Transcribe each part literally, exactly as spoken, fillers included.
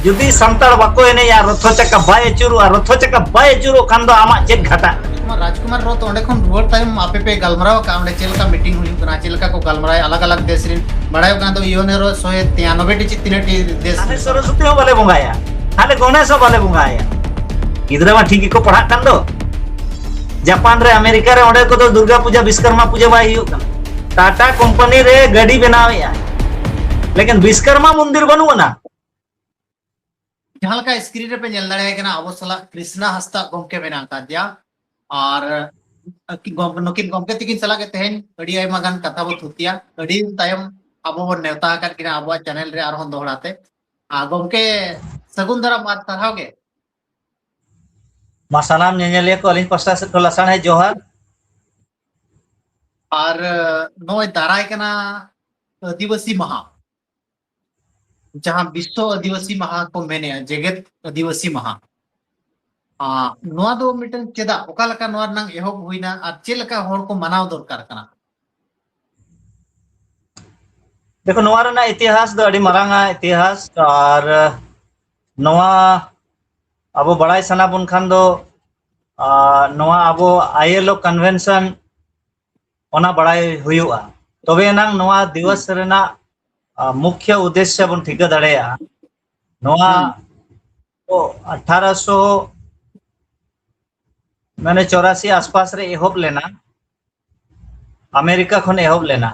ᱡᱩᱫᱤ ᱥᱟᱱᱛᱟᱲ ᱵᱟᱠᱚ ᱮᱱᱮᱡᱼᱟ, ᱨᱚᱛᱷᱚ ᱪᱟᱠᱟ ᱵᱟᱭ ᱟᱹᱪᱩᱨᱚᱜᱼᱟ, ᱨᱚᱛᱷᱚ ᱪᱟᱠᱟ ᱵᱟᱭ ᱟᱹᱪᱩᱨᱚᱜ ᱠᱷᱟᱱ ᱫᱚ ᱟᱢᱟᱜ ᱪᱮᱫ ᱜᱷᱟᱴᱟ? ᱨᱟᱡᱽᱠᱩᱢᱟᱨ ᱨᱚᱛᱷ, ᱚᱸᱰᱮ ᱠᱷᱚᱱ ᱨᱩᱣᱟᱹᱲ ᱛᱟᱭᱚᱢ ᱟᱯᱮ ᱯᱮ ᱜᱟᱞᱢᱟᱨᱟᱣ ᱟᱠᱟᱫᱼᱟ ᱚᱸᱰᱮ ᱪᱮᱫ ᱞᱮᱠᱟ ᱢᱤᱴᱤᱝ ᱦᱩᱭᱩᱜ ᱠᱟᱱᱟ, ᱪᱮᱫ ᱞᱮᱠᱟ ᱠᱚ ᱜᱟᱞᱢᱟᱨᱟᱣᱟ ᱟᱞᱟᱜᱽ ᱟᱞᱟᱜᱽ ᱫᱮᱥ ᱨᱮᱱ? ᱵᱟᱲᱟᱭᱚᱜ ᱠᱟᱱᱟ ᱫᱚ ᱤᱭᱩᱱᱮᱨᱳ ᱥᱚᱭ ᱛᱤᱨᱟᱱᱚᱵᱮ ᱴᱤ ᱪᱮᱫ ᱛᱤᱱᱟᱹᱜ ᱴᱤ ᱫᱮᱥ᱾ ᱟᱞᱮ ᱥᱚᱨᱚᱥᱚᱛᱤ ᱦᱚᱸ ᱵᱟᱞᱮ ᱵᱚᱸᱜᱟᱭᱟ, ᱟᱞᱮ ᱜᱚᱱᱮᱥ ᱦᱚᱸ ᱵᱟᱞᱮ ᱵᱚᱸᱜᱟᱭᱟ᱾ ᱜᱤᱫᱽᱨᱟᱹ ᱢᱟ ᱴᱷᱤᱠ ᱜᱮᱠᱚ ᱯᱟᱲᱦᱟᱜ ᱠᱟᱱ ᱫᱚ᱾ ᱡᱟᱯᱟᱱ ᱨᱮ, ᱟᱢᱮᱨᱤᱠᱟ ᱨᱮ, ᱚᱸᱰᱮ ᱠᱚᱫᱚ ᱫᱩᱨᱜᱟ ᱯᱩᱡᱟ, ᱵᱤᱥᱠᱚᱨᱢᱟ ᱯᱩᱡᱟ ᱵᱟᱭ ᱦᱩᱭᱩᱜ ᱠᱟᱱᱟ᱾ ᱴᱟᱴᱟ ᱠᱳᱢᱯᱟᱱᱤ ᱨᱮ ᱜᱟᱹᱰᱤ ᱵᱮᱱᱟᱣᱮᱫᱼᱟ, ᱞᱮᱠᱤᱱ ᱵᱤᱥᱠᱚᱨᱢᱟ ᱢᱚᱱᱫᱤᱨ ᱵᱟᱹᱱᱩᱜ ᱟᱱᱟ᱾ ᱡᱟᱦᱟᱸ ᱞᱮᱠᱟ ᱥᱠᱨᱤᱱ ᱨᱮᱯᱮ ᱧᱮᱞ ᱫᱟᱲᱮᱭᱟᱭ ᱠᱟᱱᱟ, ᱟᱵᱚ ᱥᱟᱞᱟᱜ ᱠᱨᱤᱥᱱᱟ ᱦᱟᱸᱥᱫᱟ ᱜᱚᱢᱠᱮ ᱢᱮᱱᱟᱜ ᱟᱠᱟᱫᱮᱭᱟ᱾ ᱟᱨ ᱟᱹᱠᱤᱱ ᱜᱚᱢ-, ᱱᱩᱠᱤᱱ ᱜᱚᱢᱠᱮ ᱛᱟᱹᱠᱤᱱ ᱥᱟᱞᱟᱜ ᱜᱮ ᱛᱮᱦᱮᱧ ᱟᱹᱰᱤ ᱟᱭᱢᱟ ᱜᱟᱱ ᱠᱟᱛᱷᱟ ᱵᱚ ᱛᱷᱩᱛᱤᱭᱟ᱾ ᱟᱹᱰᱤ ᱛᱟᱭᱚᱢ ᱟᱵᱚ ᱵᱚᱱ ᱱᱮᱣᱛᱟ ᱟᱠᱟᱫ ᱠᱤᱱᱟ ᱟᱵᱚᱣᱟᱜ ᱪᱮᱱᱮᱞ ᱨᱮ ᱟᱨᱦᱚᱸ ᱫᱚᱦᱲᱟ ᱛᱮ᱾ ᱟᱨ ᱜᱚᱢᱠᱮ, ᱥᱟᱹᱜᱩᱱ ᱫᱟᱨᱟᱢ ᱟᱨ ᱥᱟᱨᱦᱟᱣ ᱜᱮ᱾ ᱢᱟ ᱥᱟᱱᱟᱢ ᱧᱮᱧᱮᱞᱤᱭᱟᱹ ᱠᱚ ᱟᱹᱞᱤᱧ ᱯᱟᱥᱴᱟ ᱥᱮᱫ ᱠᱷᱚᱱ ᱞᱟᱥᱟᱲᱦᱮ ᱡᱚᱦᱟᱨ᱾ ᱟᱨ ᱱᱚᱜᱼᱚᱭ ᱫᱟᱨᱟᱭ ᱠᱟᱱᱟ ᱟᱹᱫᱤᱵᱟᱹᱥᱤ ᱢᱟᱦᱟ, ᱡᱟᱦᱟᱸ ᱵᱤᱥᱥᱚ ᱟᱹᱫᱤᱵᱟᱹᱥᱤ ᱢᱟᱦᱟ ᱠᱚ ᱢᱮᱱᱮᱜᱼᱟ, ᱡᱮᱜᱮᱛ ᱟᱹᱫᱤᱵᱟᱹᱥᱤ ᱢᱟᱦᱟ᱾ ᱟᱸ, ᱱᱚᱣᱟ ᱫᱚ ᱢᱤᱫᱴᱟᱝ ᱪᱮᱫᱟᱜ, ᱚᱠᱟ ᱞᱮᱠᱟ ᱱᱚᱣᱟ ᱨᱮᱱᱟᱜ ᱮᱦᱚᱵ ᱦᱩᱭᱱᱟ ᱟᱨ ᱪᱮᱫ ᱞᱮᱠᱟ ᱦᱚᱲ ᱠᱚ ᱢᱟᱱᱟᱣ ᱫᱚᱨᱠᱟᱨ ᱠᱟᱱᱟ? ᱫᱮᱠᱷᱚ, ᱱᱚᱣᱟ ᱨᱮᱱᱟᱜ ᱤᱛᱤᱦᱟᱥ ᱫᱚ ᱟᱹᱰᱤ ᱢᱟᱨᱟᱝ ᱟ ᱤᱛᱤᱦᱟᱥ, ᱟᱨ ᱱᱚᱣᱟ ᱟᱵᱚ ᱵᱟᱲᱟᱭ ᱥᱟᱱᱟ ᱵᱚᱱ ᱠᱷᱟᱱ ᱫᱚ, ᱟᱨ ᱱᱚᱣᱟ ᱟᱵᱚ ᱟᱭᱮᱞᱳ ᱠᱚᱱᱵᱷᱮᱱᱥᱚᱱ, ᱚᱱᱟ ᱵᱟᱲᱟᱭ ᱦᱩᱭᱩᱜᱼᱟ, ᱛᱚᱵᱮ ᱮᱱᱟᱝ ᱱᱚᱣᱟ ᱫᱤᱣᱚᱥ ᱨᱮᱱᱟᱜ, ᱟᱨ, ᱢᱩᱠᱷᱭᱚ ᱩᱫᱽᱫᱮᱥᱥᱚ ᱵᱚᱱ ᱴᱷᱤᱠᱟᱹ ᱫᱟᱲᱮᱭᱟᱜᱼᱟ᱾ ᱱᱚᱣᱟ ᱫᱚ ᱟᱴᱷᱟᱨᱚᱥᱚ ᱢᱟᱱᱮ ᱪᱚᱨᱟᱥᱤ ᱟᱥᱯᱟᱥ ᱨᱮ ᱮᱦᱚᱵ ᱞᱮᱱᱟ, ᱟᱢᱮᱨᱤᱠᱟ ᱠᱷᱚᱱ ᱮᱦᱚᱵ ᱞᱮᱱᱟ᱾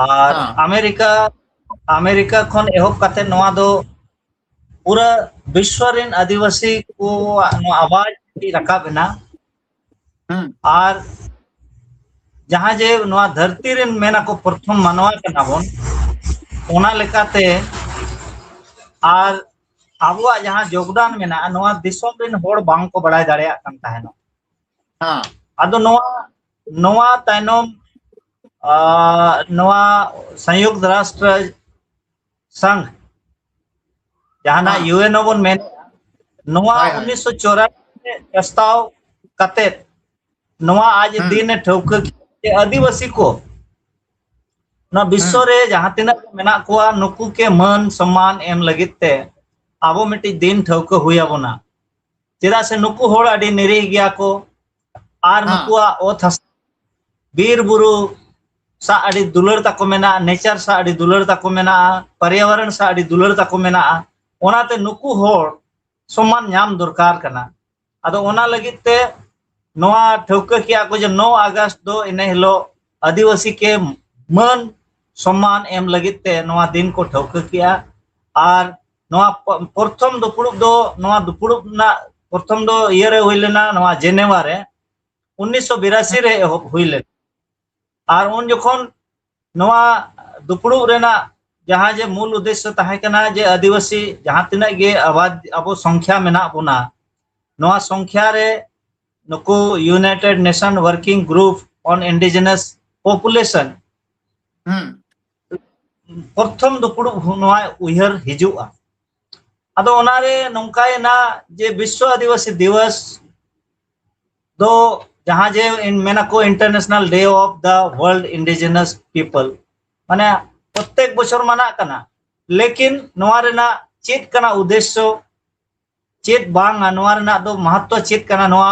ᱟᱨ ᱦᱮᱸ᱾ ᱟᱢᱮᱨᱤᱠᱟ, ᱟᱢᱮᱨᱤᱠᱟ ᱠᱷᱚᱱ ᱮᱦᱚᱵ ᱠᱟᱛᱮ ᱱᱚᱣᱟ ᱫᱚ ᱯᱩᱨᱟᱹ ᱵᱤᱥᱥᱚ ᱨᱮᱱ ᱟᱹᱫᱤᱵᱟᱹᱥᱤ ᱠᱚᱣᱟᱜ ᱱᱚᱣᱟ ᱟᱣᱟᱡ ᱨᱟᱠᱟᱵ ᱮᱱᱟ᱾ ᱦᱩᱸ᱾ ᱟᱨ ᱡᱟᱦᱟᱸ ᱡᱮ ᱱᱚᱣᱟ ᱫᱷᱟᱹᱨᱛᱤ ᱨᱮᱱ ᱢᱮᱱ ᱟᱠᱚ ᱯᱨᱚᱛᱷᱚᱢ ᱢᱟᱱᱣᱟ ᱠᱟᱱᱟ ᱵᱚᱱ, ᱚᱱᱟ ᱞᱮᱠᱟᱛᱮ ᱟᱨ ᱟᱵᱚᱣᱟᱜ ᱡᱟᱦᱟᱸ ᱡᱳᱜᱽᱫᱟᱱ ᱢᱮᱱᱟᱜᱼᱟ, ᱱᱚᱣᱟ ᱫᱤᱥᱚᱢ ᱨᱮᱱ ᱦᱚᱲ ᱵᱟᱝ ᱠᱚ ᱵᱟᱲᱟᱭ ᱫᱟᱲᱮᱭᱟᱜ ᱠᱟᱱ ᱛᱟᱦᱮᱱᱟ᱾ ᱦᱮᱸ᱾ ᱟᱫᱚ ᱱᱚᱣᱟ, ᱱᱚᱣᱟ ᱛᱟᱭᱱᱚᱢ, ᱟ, ᱱᱚᱣᱟ ᱥᱚᱝᱭᱩᱠᱛ ᱨᱟᱥᱴᱨ ᱥᱚᱝᱜᱷ, ᱡᱟᱦᱟᱱᱟᱜ ᱦᱮᱸ᱾ ᱤᱭᱩ ᱮᱱ ᱳ ᱵᱚᱱ ᱢᱮᱱ, ᱱᱚᱣᱟ ᱦᱳᱭ, ᱦᱳᱭ᱾ ᱩᱱᱤᱥᱥᱚ ᱪᱚᱣᱨᱟᱥᱤ ᱨᱮ ᱯᱨᱚᱥᱛᱟᱣ ᱠᱟᱛᱮ ᱱᱚᱣᱟ ᱟᱡ ᱦᱩᱸ᱾ ᱫᱤᱱ ᱮ ᱴᱷᱟᱹᱣᱠᱟᱹ ᱠᱮᱫᱟ ᱡᱮ ᱟᱹᱫᱤᱵᱟᱹᱥᱤ ᱠᱚ ᱱᱚᱣᱟ ᱵᱤᱥᱥᱚ ᱦᱩᱸ᱾ ᱨᱮ ᱡᱟᱦᱟᱸ ᱛᱤᱱᱟᱹᱜ ᱢᱮᱱᱟᱜ ᱠᱚᱣᱟ, ᱱᱩᱠᱩ ᱠᱮ ᱢᱟᱹᱱ ᱥᱚᱢᱢᱟᱱ ᱮᱢ ᱞᱟᱹᱜᱤᱫ ᱛᱮ ᱟᱵᱚ ᱢᱤᱫᱴᱤᱡ ᱫᱤᱱ ᱴᱷᱟᱹᱣᱠᱟᱹ ᱦᱩᱭ ᱟᱵᱚᱱᱟ᱾ ᱪᱮᱫᱟᱜ ᱥᱮ ᱱᱩᱠᱩ ᱦᱚᱲ ᱟᱹᱰᱤ ᱱᱤᱨᱤᱦ ᱜᱮᱭᱟ ᱠᱚ, ᱟᱨ ᱦᱮᱸ᱾ ᱱᱩᱠᱩᱣᱟᱜ ᱚᱛ ᱦᱟᱥᱟ, ᱵᱤᱨ ᱵᱩᱨᱩ ᱥᱟᱶ ᱟᱹᱰᱤ ᱫᱩᱞᱟᱹᱲ ᱛᱟᱠᱚ ᱢᱮᱱᱟᱜᱼᱟ, ᱱᱮᱪᱟᱨ ᱥᱟᱶ ᱟᱹᱰᱤ ᱫᱩᱞᱟᱹᱲ ᱛᱟᱠᱚ ᱢᱮᱱᱟᱜᱼᱟ, ᱯᱚᱨᱭᱟᱵᱚᱨᱚᱱ ᱥᱟᱶ ᱟᱹᱰᱤ ᱫᱩᱞᱟᱹᱲ ᱛᱟᱠᱚ ᱢᱮᱱᱟᱜᱼᱟ᱾ ᱚᱱᱟᱛᱮ ᱱᱩᱠᱩ ᱦᱚᱲ ᱥᱚᱢᱢᱟᱱ ᱧᱟᱢ ᱫᱚᱨᱠᱟᱨ ᱠᱟᱱᱟ᱾ ᱟᱫᱚ ᱚᱱᱟ ᱞᱟᱹᱜᱤᱫ ᱛᱮ ᱱᱚᱣᱟ ᱴᱷᱟᱹᱣᱠᱟᱹ ᱠᱮᱜᱼᱟ ᱠᱚ ᱡᱮ ᱱᱚ ᱟᱜᱚᱥᱴ ᱫᱚ ᱤᱱᱟᱹ ᱦᱤᱞᱳᱜ ᱟᱹᱫᱤᱵᱟᱹᱥᱤ ᱠᱮ ᱢᱟᱹᱱ ᱥᱚᱢᱢᱟᱱ ᱮᱢ ᱞᱟᱹᱜᱤᱫ ᱛᱮ ᱱᱚᱣᱟ ᱫᱤᱱ ᱠᱚ ᱴᱷᱟᱹᱣᱠᱟᱹ ᱠᱮᱜᱼᱟ᱾ ᱟᱨ ᱱᱚᱣᱟ ᱯᱚ-, ᱯᱨᱚᱛᱷᱚᱢ ᱫᱩᱯᱲᱩᱵ ᱫᱚ, ᱱᱚᱣᱟ ᱫᱩᱯᱲᱩᱵ ᱨᱮᱱᱟᱜ ᱯᱨᱚᱛᱷᱚᱢ ᱫᱚ ᱤᱭᱟᱹ ᱨᱮ ᱦᱩᱭ ᱞᱮᱱᱟ, ᱱᱚᱣᱟ ᱡᱮᱱᱮᱣᱟ ᱨᱮ ᱩᱱᱤᱥᱥᱚ ᱵᱤᱨᱟᱥᱤ ᱨᱮ ᱮᱦᱚᱵ ᱦᱩᱭ ᱞᱮᱱᱟ᱾ ᱟᱨ ᱩᱱ ᱡᱚᱠᱷᱚᱱ ᱱᱚᱣᱟ ᱫᱩᱯᱲᱩᱵ ᱨᱮᱱᱟᱜ ᱡᱟᱦᱟᱸ ᱡᱮ ᱢᱩᱞ ᱩᱫᱽᱫᱮᱥᱥᱚ ᱛᱟᱦᱮᱸ ᱠᱟᱱᱟ ᱡᱮ ᱟᱹᱫᱤᱵᱟᱹᱥᱤ ᱡᱟᱦᱟᱸ ᱛᱤᱱᱟᱹᱜ ᱜᱮ ᱟᱵᱟᱫ, ᱟᱵᱚ ᱥᱚᱝᱠᱷᱭᱟ ᱢᱮᱱᱟᱜ ᱵᱚᱱᱟ, ᱱᱚᱣᱟ ᱥᱚᱝᱠᱷᱭᱟ ᱨᱮ ᱱᱩᱠᱩ United Nation Working Group on Indigenous Population ᱦᱩᱸ᱾ ᱯᱨᱚᱛᱷᱚᱢ ᱫᱩᱯᱲᱩᱵ ᱱᱚᱣᱟ ᱩᱭᱦᱟᱹᱨ ᱦᱤᱡᱩᱜᱼᱟ᱾ ᱟᱫᱚ ᱚᱱᱟᱨᱮ ᱱᱚᱝᱠᱟᱭᱮᱱᱟ ᱡᱮ ᱵᱤᱥᱥᱚ ᱟᱹᱫᱤᱵᱟᱹᱥᱤ ᱫᱤᱵᱚᱥ ᱫᱚ ᱡᱟᱦᱟᱸ ᱡᱮ ᱢᱮᱱᱟᱠᱚ International Day of the World Indigenous People, ᱢᱟᱱᱮ ᱯᱨᱚᱛᱮᱠ ᱵᱚᱪᱷᱚᱨ ᱢᱟᱱᱟᱜ ᱠᱟᱱᱟ, ᱞᱮᱠᱤᱱ ᱱᱚᱣᱟ ᱨᱮᱱᱟᱜ ᱪᱮᱫ ᱠᱟᱱᱟ ᱩᱫᱽᱫᱮᱥᱥᱚ, ᱪᱮᱫ ᱵᱟᱝᱟ, ᱱᱚᱣᱟ ᱨᱮᱱᱟᱜ ᱫᱚ ᱢᱟᱦᱟᱛᱛᱚ ᱪᱮᱫ ᱠᱟᱱᱟ, ᱱᱚᱣᱟ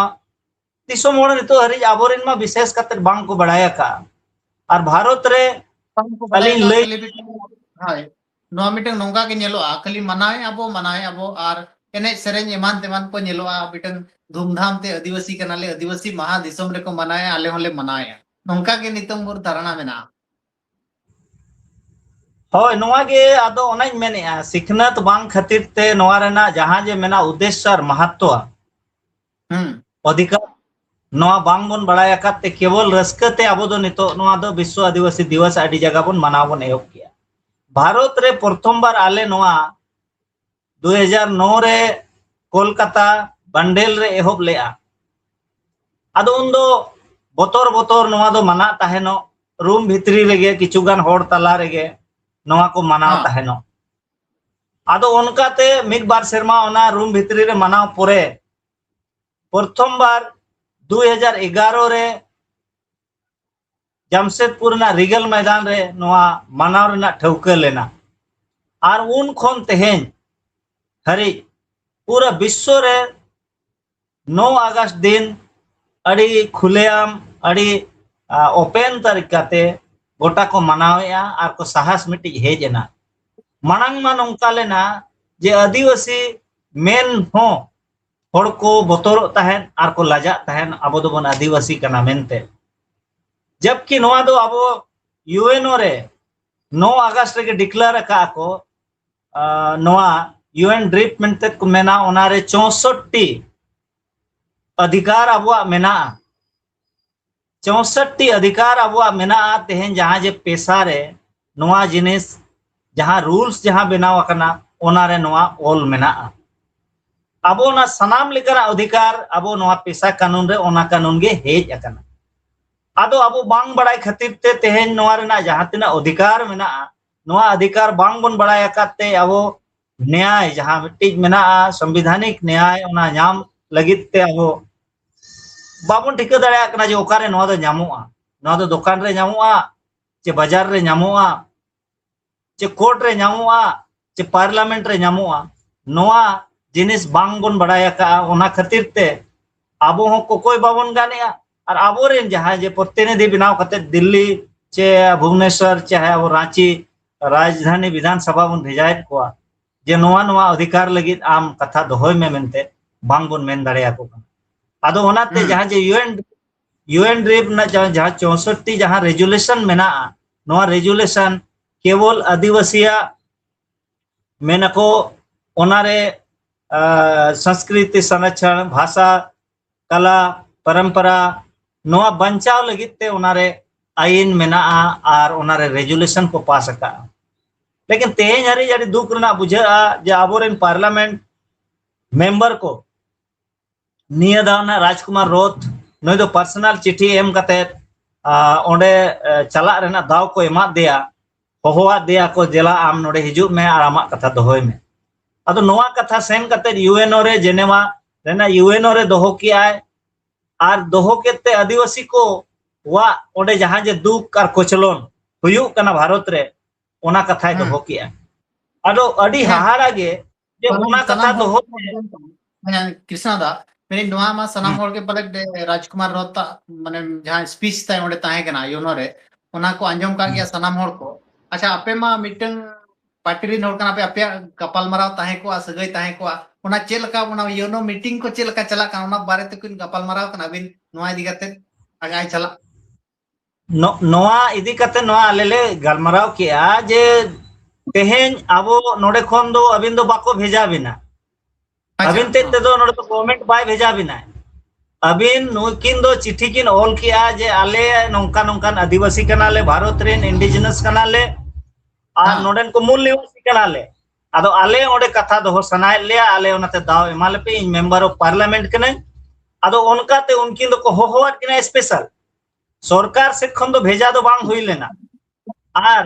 ᱫᱤᱥᱚᱢ ᱦᱚᱲ ᱱᱤᱛᱚᱜ ᱦᱟᱹᱨᱤᱡ ᱟᱵᱚᱨᱮᱱ ᱢᱟ ᱵᱤᱥᱮᱥ ᱠᱟᱛᱮ ᱵᱟᱝ ᱠᱚ ᱵᱟᱲᱟᱭ ᱟᱠᱟᱫᱼᱟ᱾ ᱟᱨ ᱵᱷᱟᱨᱚᱛ ᱨᱮ ᱵᱟᱝ ᱠᱚ ᱵᱟᱲᱟᱭ ᱟᱹᱞᱤᱧ ᱟᱠᱟᱫ ᱞᱟᱹᱭ ᱠᱷᱟᱹᱞᱤ ᱢᱤᱫᱴᱟᱝ, ᱦᱳᱭ, ᱱᱚᱣᱟ ᱢᱤᱫᱴᱟᱝ ᱱᱚᱝᱠᱟ ᱜᱮ ᱧᱮᱞᱚᱜᱼᱟ, ᱠᱷᱟᱹᱞᱤ ᱢᱟᱱᱟᱣᱮᱫ ᱟᱵᱚ, ᱢᱟᱱᱟᱣᱮᱫ ᱟᱵᱚ, ᱟᱨ ᱮᱱᱮᱡ ᱥᱮᱨᱮᱧ ᱮᱢᱟᱱ ᱛᱮᱢᱟᱱ ᱠᱚ ᱧᱮᱞᱚᱜᱼᱟ, ᱢᱤᱫᱴᱟᱝ ᱫᱷᱩᱢᱫᱷᱟᱢ ᱛᱮ ᱟᱹᱫᱤᱵᱟᱹᱥᱤ ᱠᱟᱱᱟᱞᱮ, ᱟᱹᱫᱤᱵᱟᱹᱥᱤ ᱢᱟᱦᱟ ᱫᱤᱥᱚᱢ ᱨᱮᱠᱚ ᱢᱟᱱᱟᱣᱮᱫᱼᱟ, ᱟᱞᱮ ᱦᱚᱸᱞᱮ ᱢᱟᱱᱟᱣᱮᱫᱼᱟ, ᱱᱚᱝᱠᱟ ᱜᱮ ᱱᱤᱛᱚᱝ ᱵᱷᱳᱨ ᱫᱷᱟᱨᱚᱱᱟ ᱢᱮᱱᱟᱜᱼᱟ᱾ ᱦᱳᱭ, ᱱᱚᱣᱟ ᱜᱮ ᱟᱫᱚ ᱚᱱᱟᱧ ᱢᱮᱱᱮᱫᱼᱟ, ᱥᱤᱠᱷᱱᱟᱹᱛ ᱵᱟᱝ ᱠᱷᱟᱹᱛᱤᱨ ᱛᱮ ᱱᱚᱣᱟ ᱨᱮᱱᱟᱜ ᱡᱟᱦᱟᱸ ᱡᱮ ᱢᱮᱱᱟᱜ ᱩᱫᱽᱫᱮᱥᱥᱚ ᱟᱨ ᱢᱟᱦᱟᱛᱛᱚ ᱦᱩᱸ᱾ ᱚᱫᱷᱤᱠᱟᱨ, ᱱᱚᱣᱟ ᱵᱟᱝᱵᱚᱱ ᱵᱟᱲᱟᱭ ᱟᱠᱟᱫ ᱛᱮ ᱠᱮᱵᱚᱞ ᱨᱟᱹᱥᱠᱟᱹ ᱛᱮ ᱟᱵᱚ ᱫᱚ ᱱᱤᱛᱚᱜ ᱱᱚᱣᱟ ᱫᱚ ᱵᱤᱥᱥᱚ ᱟᱹᱫᱤᱵᱟᱹᱥᱤ ᱫᱤᱵᱚᱥ ᱟᱹᱰᱤ ᱡᱟᱭᱜᱟ ᱵᱚᱱ ᱢᱟᱱᱟᱣ ᱵᱚᱱ ᱮᱦᱚᱵ ᱠᱮᱜᱼᱟ᱾ ᱵᱷᱟᱨᱚᱛ ᱨᱮ ᱯᱨᱚᱛᱷᱚᱢ ᱵᱟᱨ ᱟᱞᱮ ᱱᱚᱣᱟ ᱫᱩ ᱦᱟᱡᱟᱨ ᱱᱚ ᱨᱮ ᱠᱳᱞᱠᱟᱛᱟ ᱵᱟᱱᱰᱮᱞ ᱨᱮ ᱮᱦᱚᱵ ᱞᱮᱜᱼᱟ᱾ ᱟᱫᱚ ᱩᱱᱫᱚ ᱵᱚᱛᱚᱨ ᱵᱚᱛᱚᱨ ᱱᱚᱣᱟ ᱫᱚ ᱢᱟᱱᱟᱜ ᱛᱟᱦᱮᱱᱚᱜ, ᱨᱩᱢ ᱵᱷᱤᱛᱨᱤ ᱨᱮᱜᱮ ᱠᱤᱪᱷᱩ ᱜᱟᱱ ᱦᱚᱲ ᱛᱟᱞᱟ ᱨᱮᱜᱮ ᱱᱚᱣᱟ ᱠᱚ ᱢᱟᱱᱟᱣ ᱦᱚᱸ᱾ ᱛᱟᱦᱮᱱᱚᱜ᱾ ᱟᱫᱚ ᱚᱱᱠᱟᱛᱮ ᱢᱤᱫ ᱵᱟᱨ ᱥᱮᱨᱢᱟ ᱚᱱᱟ ᱨᱩᱢ ᱵᱷᱤᱛᱨᱤ ᱨᱮ ᱢᱟᱱᱟᱣ ᱯᱚᱨᱮ ᱯᱨᱚᱛᱷᱚᱢ ᱵᱟᱨ ᱫᱩ ᱦᱟᱡᱟᱨ ᱮᱜᱟᱨᱚ ᱨᱮ ᱡᱟᱢᱥᱮᱫᱽᱯᱩᱨ ᱨᱮᱱᱟᱜ ᱨᱤᱜᱟᱞ ᱢᱚᱭᱫᱟᱱ ᱨᱮ ᱱᱚᱣᱟ ᱢᱟᱱᱟᱣ ᱨᱮᱱᱟᱜ ᱴᱷᱟᱹᱣᱠᱟᱹ ᱞᱮᱱᱟ᱾ ᱟᱨ ᱩᱱ ᱠᱷᱚᱱ ᱛᱮᱦᱮᱧ ᱦᱟᱹᱨᱤᱡ ᱯᱩᱨᱟᱹ ᱵᱤᱥᱥᱚ ᱨᱮ ᱱᱚ ᱟᱜᱚᱥᱴ ᱫᱤᱱ ᱟᱹᱰᱤ ᱠᱷᱩᱞᱮᱟᱢ, ᱟᱹᱰᱤ, ᱟ, open ᱛᱟᱹᱨᱤᱠᱟᱛᱮ ᱜᱚᱴᱟ ᱠᱚ ᱢᱟᱱᱟᱣᱮᱫᱼᱟ ᱟᱨ ᱠᱚ ᱥᱟᱦᱟᱥ ᱢᱤᱫᱴᱤᱡ ᱦᱮᱡ ᱮᱱᱟ᱾ ᱢᱟᱲᱟᱝ ᱢᱟ ᱱᱚᱝᱠᱟ ᱞᱮᱱᱟ ᱡᱮ ᱟᱹᱫᱤᱵᱟᱹᱥᱤ ᱢᱮᱱ ᱦᱚᱸ ᱦᱚᱲ ᱠᱚ ᱵᱚᱛᱚᱨᱚᱜ ᱛᱟᱦᱮᱸᱫ ᱟᱨ ᱠᱚ ᱞᱟᱡᱟᱜ ᱛᱟᱦᱮᱸᱫ, ᱟᱵᱚ ᱫᱚᱵᱚᱱ ᱟᱹᱫᱤᱵᱟᱹᱥᱤ ᱠᱟᱱᱟ ᱢᱮᱱᱛᱮ᱾ ᱡᱟᱵᱠᱤ ᱱᱚᱣᱟ ᱫᱚ ᱟᱵᱚ ᱤᱭᱩᱮᱱᱳ ᱨᱮ ᱱᱚ ᱟᱜᱚᱥᱴ ᱨᱮᱜᱮ declare ᱟᱠᱟᱫᱼᱟ ᱠᱚ, ᱟ, ᱱᱚᱣᱟ ᱭᱩ ᱮᱱ ᱰᱨᱤᱯ ᱢᱮᱱᱛᱮ ᱠᱚ ᱢᱮᱱᱟ, ᱚᱱᱟᱨᱮ ᱪᱳᱥᱚᱴᱴᱤ ᱚᱫᱷᱤᱠᱟᱨ ᱟᱵᱚᱣᱟᱜ ᱢᱮᱱᱟᱜᱼᱟ᱾ ᱪᱳᱥᱚᱴᱴᱤ ᱚᱫᱷᱤᱠᱟᱨ ᱟᱵᱚᱣᱟᱜ ᱢᱮᱱᱟᱜᱼᱟ᱾ ᱛᱮᱦᱮᱧ ᱡᱟᱦᱟᱸ ᱡᱮ ᱯᱮᱥᱟ ᱨᱮ ᱱᱚᱣᱟ ᱡᱤᱱᱤᱥ, ᱡᱟᱦᱟᱸ ᱨᱩᱞᱥ ᱡᱟᱦᱟᱸ ᱵᱮᱱᱟᱣ ᱟᱠᱟᱱᱟ, ᱚᱱᱟᱨᱮ ᱱᱚᱣᱟ ᱚᱞ ᱢᱮᱱᱟᱜᱼᱟ᱾ ᱟᱵᱚ ᱚᱱᱟ ᱥᱟᱱᱟᱢ ᱞᱮᱠᱟᱱᱟᱜ ᱚᱫᱷᱤᱠᱟᱨ ᱟᱵᱚ ᱱᱚᱣᱟ ᱯᱮᱥᱟ ᱠᱟᱹᱱᱩᱱ ᱨᱮ, ᱚᱱᱟ ᱠᱟᱹᱱᱩᱱ ᱜᱮ ᱦᱮᱡ ᱟᱠᱟᱱᱟ᱾ ᱟᱫᱚ ᱟᱵᱚ ᱵᱟᱝ ᱵᱟᱲᱟᱭ ᱠᱷᱟᱹᱛᱤᱨ ᱛᱮ ᱛᱮᱦᱮᱧ ᱱᱚᱣᱟ ᱨᱮᱱᱟᱜ ᱡᱟᱦᱟᱸ ᱛᱤᱱᱟᱹᱜ ᱚᱫᱷᱤᱠᱟᱨ ᱢᱮᱱᱟᱜᱼᱟ, ᱱᱚᱣᱟ ᱚᱫᱷᱤᱠᱟᱨ ᱵᱟᱝ ᱵᱚᱱ ᱵᱟᱲᱟᱭ ᱟᱠᱟᱫ ᱛᱮ ᱟᱵᱚ ᱱᱮᱭᱟᱭ, ᱡᱟᱦᱟᱸ ᱢᱤᱫᱴᱤᱡ ᱢᱮᱱᱟᱜᱼᱟ ᱥᱚᱝᱵᱤᱫᱷᱟᱱᱤᱠ ᱱᱮᱭᱟᱭ, ᱚᱱᱟ ᱧᱟᱢ ᱞᱟᱹᱜᱤᱫ ᱛᱮ ᱟᱵᱚ ᱵᱟᱵᱚᱱ ᱴᱷᱤᱠᱟᱹ ᱫᱟᱲᱮᱭᱟᱜ ᱠᱟᱱᱟ ᱡᱮ ᱚᱠᱟᱨᱮ ᱱᱚᱣᱟ ᱫᱚ ᱧᱟᱢᱚᱜᱼᱟ᱾ ᱱᱚᱣᱟ ᱫᱚ ᱫᱚᱠᱟᱱ ᱨᱮ ᱧᱟᱢᱚᱜᱼᱟ, ᱪᱮ ᱵᱟᱡᱟᱨ ᱨᱮ ᱧᱟᱢᱚᱜᱼᱟ, ᱪᱮ ᱠᱳᱨᱴ ᱨᱮ ᱧᱟᱢᱚᱜᱼᱟ, ᱪᱮ ᱯᱟᱨᱞᱟᱢᱮᱱᱴ ᱨᱮ ᱧᱟᱢᱚᱜᱼᱟ, ᱱᱚᱣᱟ ᱡᱤᱱᱤᱥ ᱵᱟᱝ ᱵᱚᱱ ᱵᱟᱲᱟᱭ ᱟᱠᱟᱫᱼᱟ᱾ ᱚᱱᱟ ᱠᱷᱟᱹᱛᱤᱨ ᱛᱮ ᱟᱵᱚ ᱦᱚᱸ ᱠᱚᱠᱚᱭ ᱵᱟᱵᱚᱱ ᱜᱟᱱᱮᱜᱼᱟ᱾ ᱟᱨ ᱟᱵᱚᱨᱮᱱ ᱡᱟᱦᱟᱸᱭ ᱡᱮ ᱯᱨᱚᱛᱤᱱᱤᱫᱷᱤ ᱵᱮᱱᱟᱣ ᱠᱟᱛᱮ ᱫᱤᱞᱞᱤ ᱪᱮ ᱵᱷᱩᱵᱽᱱᱮᱥᱚᱨ ᱪᱟᱦᱮ ᱟᱵᱚ ᱨᱟᱸᱪᱤ ᱨᱟᱡᱽᱫᱷᱟᱱᱤ ᱵᱤᱫᱷᱟᱱ ᱥᱚᱵᱷᱟ ᱵᱚᱱ ᱵᱷᱮᱡᱟᱭᱮᱫ ᱠᱚᱣᱟ ᱡᱮ ᱱᱚᱣᱟ, ᱱᱚᱣᱟ ᱚᱫᱷᱤᱠᱟᱨ ᱞᱟᱹᱜᱤᱫ ᱟᱢ ᱠᱟᱛᱷᱟ ᱫᱚᱦᱚᱭ ᱢᱮ ᱢᱮᱱᱛᱮ, ᱵᱟᱝ ᱵᱚᱱ ᱢᱮᱱ ᱫᱟᱲᱮᱭᱟᱠᱚ ᱠᱟᱱᱟ᱾ ᱟᱫᱚ ᱚᱱᱟᱛᱮ ᱦᱩᱸ᱾ ᱡᱟᱦᱟᱸ ᱡᱮ ᱭᱩ ᱮᱱ, ᱭᱩ ᱮᱱ ᱰᱨᱤᱯ ᱨᱮᱱᱟᱜ ᱡᱟᱦᱟᱸ, ᱡᱟᱦᱟᱸ ᱪᱳᱥᱚᱴᱴᱤ ᱡᱟᱦᱟᱸ ᱨᱮᱡᱩᱞᱮᱥᱚᱱ ᱢᱮᱱᱟᱜᱼᱟ, ᱱᱚᱣᱟ ᱨᱮᱡᱩᱞᱮᱥᱚᱱ ᱠᱮᱵᱚᱞ ᱟᱹᱫᱤᱵᱟᱹᱥᱤᱭᱟᱜ ᱢᱮᱱᱟᱠᱚ, ᱚᱱᱟᱨᱮ, ᱟ, ᱥᱚᱝᱥᱠᱨᱤᱛᱤ ᱥᱚᱝᱨᱚᱠᱷᱚᱱ, ᱵᱷᱟᱥᱟ, ᱠᱟᱞᱟ, ᱯᱚᱨᱚᱢᱯᱚᱨᱟ, ᱱᱚᱣᱟ ᱵᱟᱧᱪᱟᱣ ᱞᱟᱹᱜᱤᱫ ᱛᱮ ᱚᱱᱟᱨᱮ ᱟᱭᱤᱱ ᱢᱮᱱᱟᱜᱼᱟ ᱟᱨ ᱚᱱᱟᱨᱮ ᱨᱮᱡᱩᱞᱮᱥᱚᱱ ᱠᱚ ᱯᱟᱥ ᱟᱠᱟᱫᱼᱟ᱾ ᱞᱮᱠᱤᱱ ᱛᱮᱦᱮᱧ ᱦᱟᱹᱨᱤᱡ ᱟᱹᱰᱤ ᱫᱩᱠ ᱨᱮᱱᱟᱜ ᱵᱩᱡᱷᱟᱹᱜᱼᱟ ᱡᱮ ᱟᱵᱚᱨᱮᱱ ᱯᱟᱨᱞᱟᱢᱮᱱᱴ ᱢᱮᱢᱵᱟᱨ ᱠᱚ ᱱᱤᱭᱟᱹ ᱫᱷᱟᱣ ᱱᱟᱜ ᱨᱟᱡᱽᱠᱩᱢᱟᱨ ᱨᱳᱛᱷ, ᱱᱩᱭ ᱫᱚ ᱯᱟᱨᱥᱚᱱᱟᱞ ᱪᱤᱴᱷᱤ ᱮᱢ ᱠᱟᱛᱮ, ᱟ, ᱚᱸᱰᱮ, ᱮ, ᱪᱟᱞᱟᱜ ᱨᱮᱱᱟᱜ ᱫᱟᱣ ᱠᱚ ᱮᱢᱟᱫ ᱫᱮᱭᱟ, ᱦᱚᱦᱚᱣᱟᱫ ᱫᱮᱭᱟ ᱠᱚ, "ᱫᱮᱞᱟ ᱟᱢ ᱱᱚᱰᱮ ᱦᱤᱡᱩᱜ ᱢᱮ ᱟᱨ ᱟᱢᱟᱜ ᱠᱟᱛᱷᱟ ᱫᱚᱦᱚᱭ ᱢᱮ᱾" ᱟᱫᱚ ᱱᱚᱣᱟ ᱠᱟᱛᱷᱟ ᱥᱮᱱ ᱠᱟᱛᱮ ᱭᱩ ᱮᱱ ᱳ ᱨᱮ, ᱡᱮᱱᱮᱣᱟ ᱨᱮᱱᱟᱜ ᱭᱩ ᱮᱱ ᱳ ᱨᱮ ᱫᱚᱦᱚ ᱠᱮᱜᱼᱟᱭ᱾ ᱟᱨ ᱫᱚᱦᱚ ᱠᱮᱫ ᱛᱮ ᱟᱹᱫᱤᱵᱟᱹᱥᱤ ᱠᱚ ᱠᱚᱣᱟᱜ ᱚᱸᱰᱮ ᱡᱟᱦᱟᱸ ᱡᱮ ᱫᱩᱠ ᱟᱨ ᱠᱚᱪᱞᱚᱱ ᱦᱩᱭᱩᱜ ᱠᱟᱱᱟ ᱵᱷᱟᱨᱚᱛ ᱨᱮ, ᱚᱱᱟ ᱠᱟᱛᱷᱟᱭ ᱦᱮᱸ᱾ ᱫᱚᱦᱚ ᱠᱮᱜᱼᱟ᱾ ᱟᱫᱚ ᱟᱹᱰᱤ ᱦᱮᱸ᱾ ᱦᱟᱦᱟᱲᱟ ᱜᱮ ᱡᱮ ᱥᱟᱱᱟᱢ, ᱚᱱᱟ ᱠᱟᱛᱷᱟ ᱥᱟᱱᱟᱢ ᱦᱚᱲ ᱫᱚᱦᱚ ᱠᱚ ᱛᱮ ᱟᱸᱡᱚᱢ ᱠᱟᱜᱼᱟ᱾ ᱦᱮᱸ, ᱠᱨᱤᱥᱱᱟ ᱫᱟ, ᱢᱮᱱᱮᱫ ᱱᱚᱣᱟ ᱢᱟ ᱥᱟᱱᱟᱢ ᱦᱩᱸ᱾ ᱦᱚᱲ ᱜᱮ ᱯᱟᱞᱮ ᱨᱟᱡᱽᱠᱩᱢᱟᱨ ᱨᱚᱛᱷ ᱟᱜ, ᱢᱟᱱᱮ, ᱡᱟᱦᱟᱸ speech ᱛᱟᱭ ᱚᱸᱰᱮ ᱛᱟᱦᱮᱸ ᱠᱟᱱᱟ ᱭᱳᱱᱳ ᱨᱮ, ᱚᱱᱟ ᱠᱚ ᱟᱸᱡᱚᱢ ᱠᱟᱜ ᱦᱩᱸ᱾ ᱜᱮᱭᱟ ᱥᱟᱱᱟᱢ ᱦᱚᱲ ᱠᱚ᱾ ᱟᱪᱪᱷᱟ, ᱟᱯᱮ ᱢᱟ ᱢᱤᱫᱴᱟᱝ ᱯᱟᱨᱴᱤ ᱨᱮᱱ ᱦᱚᱲ ᱠᱟᱱᱟ ᱯᱮ, ᱟᱯᱮᱭᱟᱜ ᱜᱟᱯᱟᱞᱢᱟᱨᱟᱣ ᱛᱟᱦᱮᱸ ᱠᱚᱜᱼᱟ, ᱥᱟᱹᱜᱟᱹᱭ ᱛᱟᱦᱮᱸ ᱠᱚᱜᱼᱟ, ᱚᱱᱟ ᱪᱮᱫ ᱞᱮᱠᱟ, ᱚᱱᱟ ᱭᱳᱱᱳ ᱢᱤᱴᱤᱝ ᱠᱚ ᱪᱮᱫ ᱞᱮᱠᱟ ᱪᱟᱞᱟᱜ ᱠᱟᱱᱟ, ᱚᱱᱟ ᱵᱟᱨᱮ ᱛᱮ ᱠᱤᱱ ᱜᱟᱯᱟᱞᱢᱟᱨᱟᱣ ᱠᱟᱱᱟ ᱟᱹᱵᱤᱱ ᱱᱚᱣᱟ ᱤᱫᱤ ᱠᱟᱛᱮ ᱟᱜᱟᱭ ᱪᱟᱞᱟᱜ? ᱱᱚ-, ᱱᱚᱣᱟ ᱤᱫᱤ ᱠᱟᱛᱮ ᱱᱚᱣᱟ ᱟᱞᱮ ᱞᱮ ᱜᱟᱞᱢᱟᱨᱟᱣ ᱠᱮᱜᱼᱟ ᱡᱮ ᱛᱮᱦᱮᱧ ᱟᱵᱚ ᱱᱚᱰᱮ ᱠᱷᱚᱱ ᱫᱚ ᱟᱹᱵᱤᱱ ᱫᱚ ᱵᱟᱠᱚ ᱵᱷᱮᱡᱟ ᱵᱤᱱᱟ᱾ ᱟᱪᱪᱷᱟ, ᱟᱹᱵᱤᱱ ᱛᱮᱫ ᱦᱮᱸ᱾ ᱛᱮᱫᱚ ᱱᱚᱰᱮ ᱫᱚ ᱜᱚᱵᱷᱚᱨᱱᱢᱮᱱᱴ ᱵᱟᱭ ᱵᱷᱮᱡᱟ ᱵᱤᱱᱟ᱾ ᱟᱹᱵᱤᱱ ᱱᱩᱠᱤᱱ ᱫᱚ ᱪᱤᱴᱷᱤ ᱠᱤᱱ ᱚᱞ ᱠᱮᱜᱼᱟ ᱡᱮ ᱟᱞᱮ ᱱᱚᱝᱠᱟ ᱱᱚᱝᱠᱟᱱ ᱟᱹᱫᱤᱵᱟᱹᱥᱤ ᱠᱟᱱᱟᱞᱮ, ᱵᱷᱟᱨᱚᱛ ᱨᱮᱱ ᱤᱱᱰᱤᱡᱤᱱᱟᱥ ᱠᱟᱱᱟᱞᱮ, ᱟᱨ ᱦᱮᱸ᱾ ᱱᱚᱰᱮᱱ ᱠᱚ ᱢᱩᱞ ᱱᱤᱵᱟᱥᱤ ᱠᱟᱱᱟᱞᱮ᱾ ᱟᱫᱚ ᱟᱞᱮ ᱚᱸᱰᱮ ᱠᱟᱛᱷᱟ ᱫᱚᱦᱚ ᱥᱟᱱᱟᱭᱮᱫ ᱞᱮᱭᱟ, ᱟᱞᱮ ᱚᱱᱟᱛᱮ ᱫᱟᱣ ᱮᱢᱟ ᱞᱮᱯᱮ, ᱤᱧ ᱢᱮᱢᱵᱟᱨ ᱚᱯᱷ ᱯᱟᱨᱞᱟᱢᱮᱱᱴ ᱠᱟᱹᱱᱟᱹᱧ᱾ ᱟᱫᱚ ᱚᱱᱠᱟᱛᱮ ᱩᱱᱠᱤᱱ ᱫᱚᱠᱚ ᱦᱚᱦᱚᱣᱟᱫ ᱠᱤᱱᱟ ᱥᱯᱮᱥᱟᱞ᱾ ᱥᱚᱨᱠᱟᱨ ᱥᱮᱫ ᱠᱷᱚᱱ ᱫᱚ ᱵᱷᱮᱡᱟ ᱫᱚ ᱵᱟᱝ ᱦᱩᱭ ᱞᱮᱱᱟ᱾ ᱟᱨ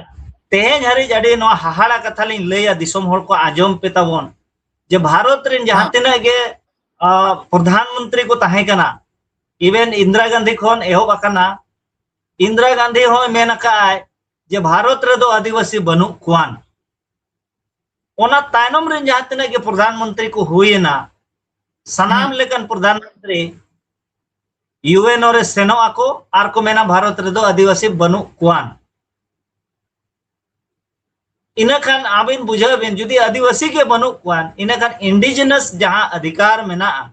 ᱛᱮᱦᱮᱧ ᱦᱟᱹᱨᱤᱡ ᱟᱹᱰᱤ ᱱᱚᱣᱟ ᱦᱟᱦᱟᱲᱟ ᱠᱟᱛᱷᱟ ᱞᱤᱧ ᱞᱟᱹᱭᱟ, ᱫᱤᱥᱚᱢ ᱦᱚᱲ ᱠᱚ ᱟᱸᱡᱚᱢ ᱯᱮ ᱛᱟᱵᱚᱱ, ᱡᱮ ᱵᱷᱟᱨᱚᱛ ᱨᱮᱱ ᱡᱟᱦᱟᱸ ᱦᱮᱸ᱾ ᱛᱤᱱᱟᱹᱜ ᱜᱮ, ᱟ, ᱯᱨᱚᱫᱷᱟᱱ ᱢᱚᱱᱛᱨᱤ ᱠᱚ ᱛᱟᱦᱮᱸ ᱠᱟᱱᱟ, even ᱤᱱᱫᱨᱟ ᱜᱟᱱᱫᱷᱤ ᱠᱷᱚᱱ ᱮᱦᱚᱵ ᱟᱠᱟᱱᱟ, ᱤᱱᱫᱨᱟ ᱜᱟᱱᱫᱷᱤ ᱦᱚᱸᱭ ᱢᱮᱱ ᱟᱠᱟᱫᱼᱟᱭ ᱡᱮ ᱵᱷᱟᱨᱚᱛ ᱨᱮᱫᱚ ᱟᱹᱫᱤᱵᱟᱹᱥᱤ ᱵᱟᱹᱱᱩᱜ ᱠᱚᱣᱟᱱ᱾ ᱚᱱᱟ ᱛᱟᱭᱱᱚᱢ ᱨᱮᱱ ᱡᱟᱦᱟᱸ ᱛᱤᱱᱟᱹᱜ ᱜᱮ ᱯᱨᱚᱫᱷᱟᱱ ᱢᱚᱱᱛᱨᱤ ᱠᱚ ᱦᱩᱭᱮᱱᱟ, ᱥᱟᱱᱟᱢ ᱦᱮᱸ᱾ ᱞᱮᱠᱟᱱ ᱯᱨᱚᱫᱷᱟᱱ ᱢᱚᱱᱛᱨᱤ ᱭᱩ ᱮᱱ ᱳ ᱨᱮ ᱥᱮᱱᱚᱜ ᱟᱠᱚ ᱟᱨ ᱠᱚ ᱢᱮᱱᱟ ᱵᱷᱟᱨᱚᱛ ᱨᱮᱫᱚ ᱟᱹᱫᱤᱵᱟᱹᱥᱤ ᱵᱟᱹᱱᱩᱜ ᱠᱚᱣᱟᱱ᱾ ᱤᱱᱟᱹ ᱠᱷᱟᱱ ᱟᱹᱵᱤᱱ ᱵᱩᱡᱷᱟᱹᱣ ᱵᱤᱱ, ᱡᱩᱫᱤ ᱟᱹᱫᱤᱵᱟᱹᱥᱤ ᱜᱮ ᱵᱟᱹᱱᱩᱜ ᱠᱚᱣᱟᱱ, ᱤᱱᱟᱹ ᱠᱷᱟᱱ ᱤᱱᱰᱤᱡᱤᱱᱟᱥ ᱡᱟᱦᱟᱸ ᱚᱫᱷᱤᱠᱟᱨ ᱢᱮᱱᱟᱜᱼᱟ,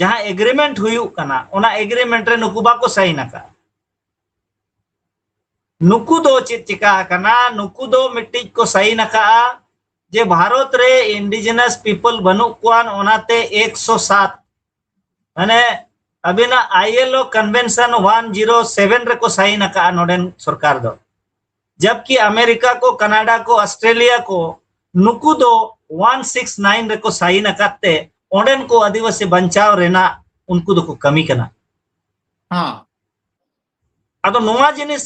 ᱡᱟᱦᱟᱸ ᱮᱜᱽᱨᱤᱢᱮᱱᱴ ᱦᱩᱭᱩᱜ ᱠᱟᱱᱟ, ᱚᱱᱟ ᱮᱜᱽᱨᱤᱢᱮᱱᱴ ᱨᱮ ᱱᱩᱠᱩ ᱵᱟᱠᱚ ᱥᱟᱭᱤᱱ ᱟᱠᱟᱫ᱾ ᱱᱩᱠᱩ ᱫᱚ ᱪᱮᱫ ᱪᱤᱠᱟ ᱟᱠᱟᱱᱟ? ᱱᱩᱠᱩ ᱫᱚ ᱢᱤᱫᱴᱤᱡ ᱠᱚ ᱥᱟᱭᱤᱱ ᱟᱠᱟᱫᱼᱟ ᱡᱮ ᱵᱷᱟᱨᱚᱛ ᱨᱮ ᱤᱱᱰᱤᱡᱤᱱᱟᱥ ᱯᱤᱯᱚᱞ ᱵᱟᱹᱱᱩᱜ ᱠᱚᱣᱟ, ᱚᱱᱟᱛᱮ ᱮᱠᱥᱚ ᱥᱟᱛ, ᱢᱟᱱᱮ ᱟᱹᱵᱤᱱᱟᱜ I L O convention one zero seven ᱨᱮᱠᱚ ᱥᱟᱭᱤᱱ ᱟᱠᱟᱫᱼᱟ ᱱᱚᱰᱮᱱ ᱥᱚᱨᱠᱟᱨ ᱫᱚ, ᱡᱟᱵᱠᱤ ᱟᱢᱮᱨᱤᱠᱟ ᱠᱚ, ᱠᱟᱱᱟᱰᱟ ᱠᱚ, ᱚᱥᱴᱨᱮᱞᱤᱭᱟ ᱠᱚ, ᱱᱩᱠᱩ ᱫᱚ ᱚᱣᱟᱱ ᱥᱤᱠᱥ ᱱᱟᱭᱤᱱ ᱨᱮᱠᱚ ᱥᱟᱭᱤᱱ ᱟᱠᱟᱫ ᱛᱮ ᱚᱸᱰᱮᱱ ᱠᱚ ᱟᱹᱫᱤᱵᱟᱹᱥᱤ ᱵᱟᱧᱪᱟᱣ ᱨᱮᱱᱟᱜ ᱩᱱᱠᱩ ᱫᱚᱠᱚ ᱠᱟᱹᱢᱤ ᱠᱟᱱᱟ᱾ ᱦᱮᱸ᱾ ᱟᱫᱚ ᱱᱚᱣᱟ ᱡᱤᱱᱤᱥ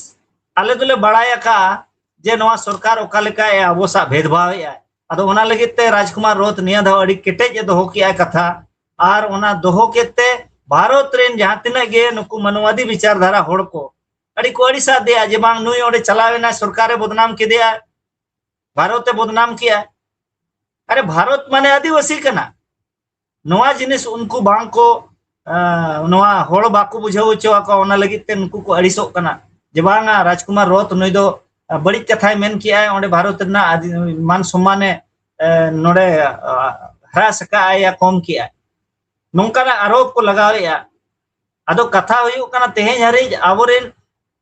ᱟᱞᱮ ᱫᱚᱞᱮ ᱵᱟᱲᱟᱭ ᱟᱠᱟᱫᱼᱟ ᱡᱮ ᱱᱚᱣᱟ ᱥᱚᱨᱠᱟᱨ ᱚᱠᱟ ᱞᱮᱠᱟ ᱮ ᱟᱵᱚ ᱥᱟᱶ ᱵᱷᱮᱫᱽᱵᱷᱟᱣ ᱮᱫᱼᱟᱭ᱾ ᱟᱫᱚ ᱚᱱᱟ ᱞᱟᱹᱜᱤᱫ ᱛᱮ ᱨᱟᱡᱽᱠᱩᱢᱟᱨ ᱨᱚᱛᱷ ᱱᱤᱭᱟᱹ ᱫᱷᱟᱣ ᱟᱹᱰᱤ ᱠᱮᱴᱮᱡ ᱮ ᱫᱚᱦᱚ ᱠᱮᱜᱼᱟᱭ ᱠᱟᱛᱷᱟ, ᱟᱨ ᱚᱱᱟ ᱫᱚᱦᱚ ᱠᱮᱫ ᱛᱮ ᱵᱷᱟᱨᱚᱛ ᱨᱮᱱ ᱡᱟᱦᱟᱸ ᱛᱤᱱᱟᱹᱜ ᱜᱮ ᱱᱩᱠᱩ ᱢᱟᱱᱣᱟᱫᱤ ᱵᱤᱪᱟᱨ ᱫᱷᱟᱨᱟ ᱦᱚᱲ ᱠᱚ ᱟᱹᱰᱤ ᱠᱚ ᱟᱹᱲᱤᱥ ᱟᱫᱮᱭᱟ ᱡᱮ ᱵᱟᱝ ᱱᱩᱭ ᱚᱸᱰᱮ ᱪᱟᱞᱟᱣ ᱮᱱᱟᱭ, ᱥᱚᱨᱠᱟᱨᱮ ᱵᱚᱫᱱᱟᱢ ᱠᱮᱫᱮᱭᱟ, ᱵᱷᱟᱨᱚᱛ ᱮ ᱵᱚᱫᱱᱟᱢ ᱠᱮᱜᱼᱟ᱾ ᱟᱨᱮ ᱵᱷᱟᱨᱚᱛ ᱢᱟᱱᱮ ᱟᱹᱫᱤᱵᱟᱹᱥᱤ ᱠᱟᱱᱟ᱾ ᱱᱚᱣᱟ ᱡᱤᱱᱤᱥ ᱩᱱᱠᱩ ᱵᱟᱝ ᱠᱚ, ᱟᱸ, ᱱᱚᱣᱟ ᱦᱚᱲ ᱵᱟᱠᱚ ᱵᱩᱡᱷᱟᱹᱣ ᱦᱚᱪᱚ ᱟᱠᱚᱣᱟ, ᱚᱱᱟ ᱞᱟᱹᱜᱤᱫ ᱛᱮ ᱱᱩᱠᱩ ᱠᱚ ᱟᱹᱲᱤᱥᱚᱜ ᱠᱟᱱᱟ ᱡᱮ ᱵᱟᱝᱟ ᱨᱟᱡᱽᱠᱩᱢᱟᱨ ᱨᱚᱛᱷ ᱱᱩᱭ ᱫᱚ, ᱟᱸ, ᱵᱟᱹᱲᱤᱡ ᱠᱟᱛᱷᱟᱭ ᱢᱮᱱ ᱠᱮᱜᱼᱟᱭ, ᱚᱸᱰᱮ ᱵᱷᱟᱨᱚᱛ ᱨᱮᱱᱟᱜ ᱟᱹᱫᱤ-, ᱢᱟᱱ ᱥᱚᱢᱢᱟᱱᱮ, ᱮ, ᱱᱚᱰᱮ, ᱟ, ᱦᱨᱟᱥ ᱟᱠᱟᱜᱼᱟᱭ ᱭᱟ ᱠᱚᱢ ᱠᱮᱜᱼᱟᱭ, ᱱᱚᱝᱠᱟᱱᱟᱜ ᱟᱨᱳᱯ ᱠᱚ ᱞᱟᱜᱟᱣᱮᱜᱼᱟ᱾ ᱟᱫᱚ ᱠᱟᱛᱷᱟ ᱦᱩᱭᱩᱜ ᱠᱟᱱᱟ ᱛᱮᱦᱮᱧ ᱦᱟᱹᱨᱤᱡ ᱟᱵᱚᱨᱮᱱ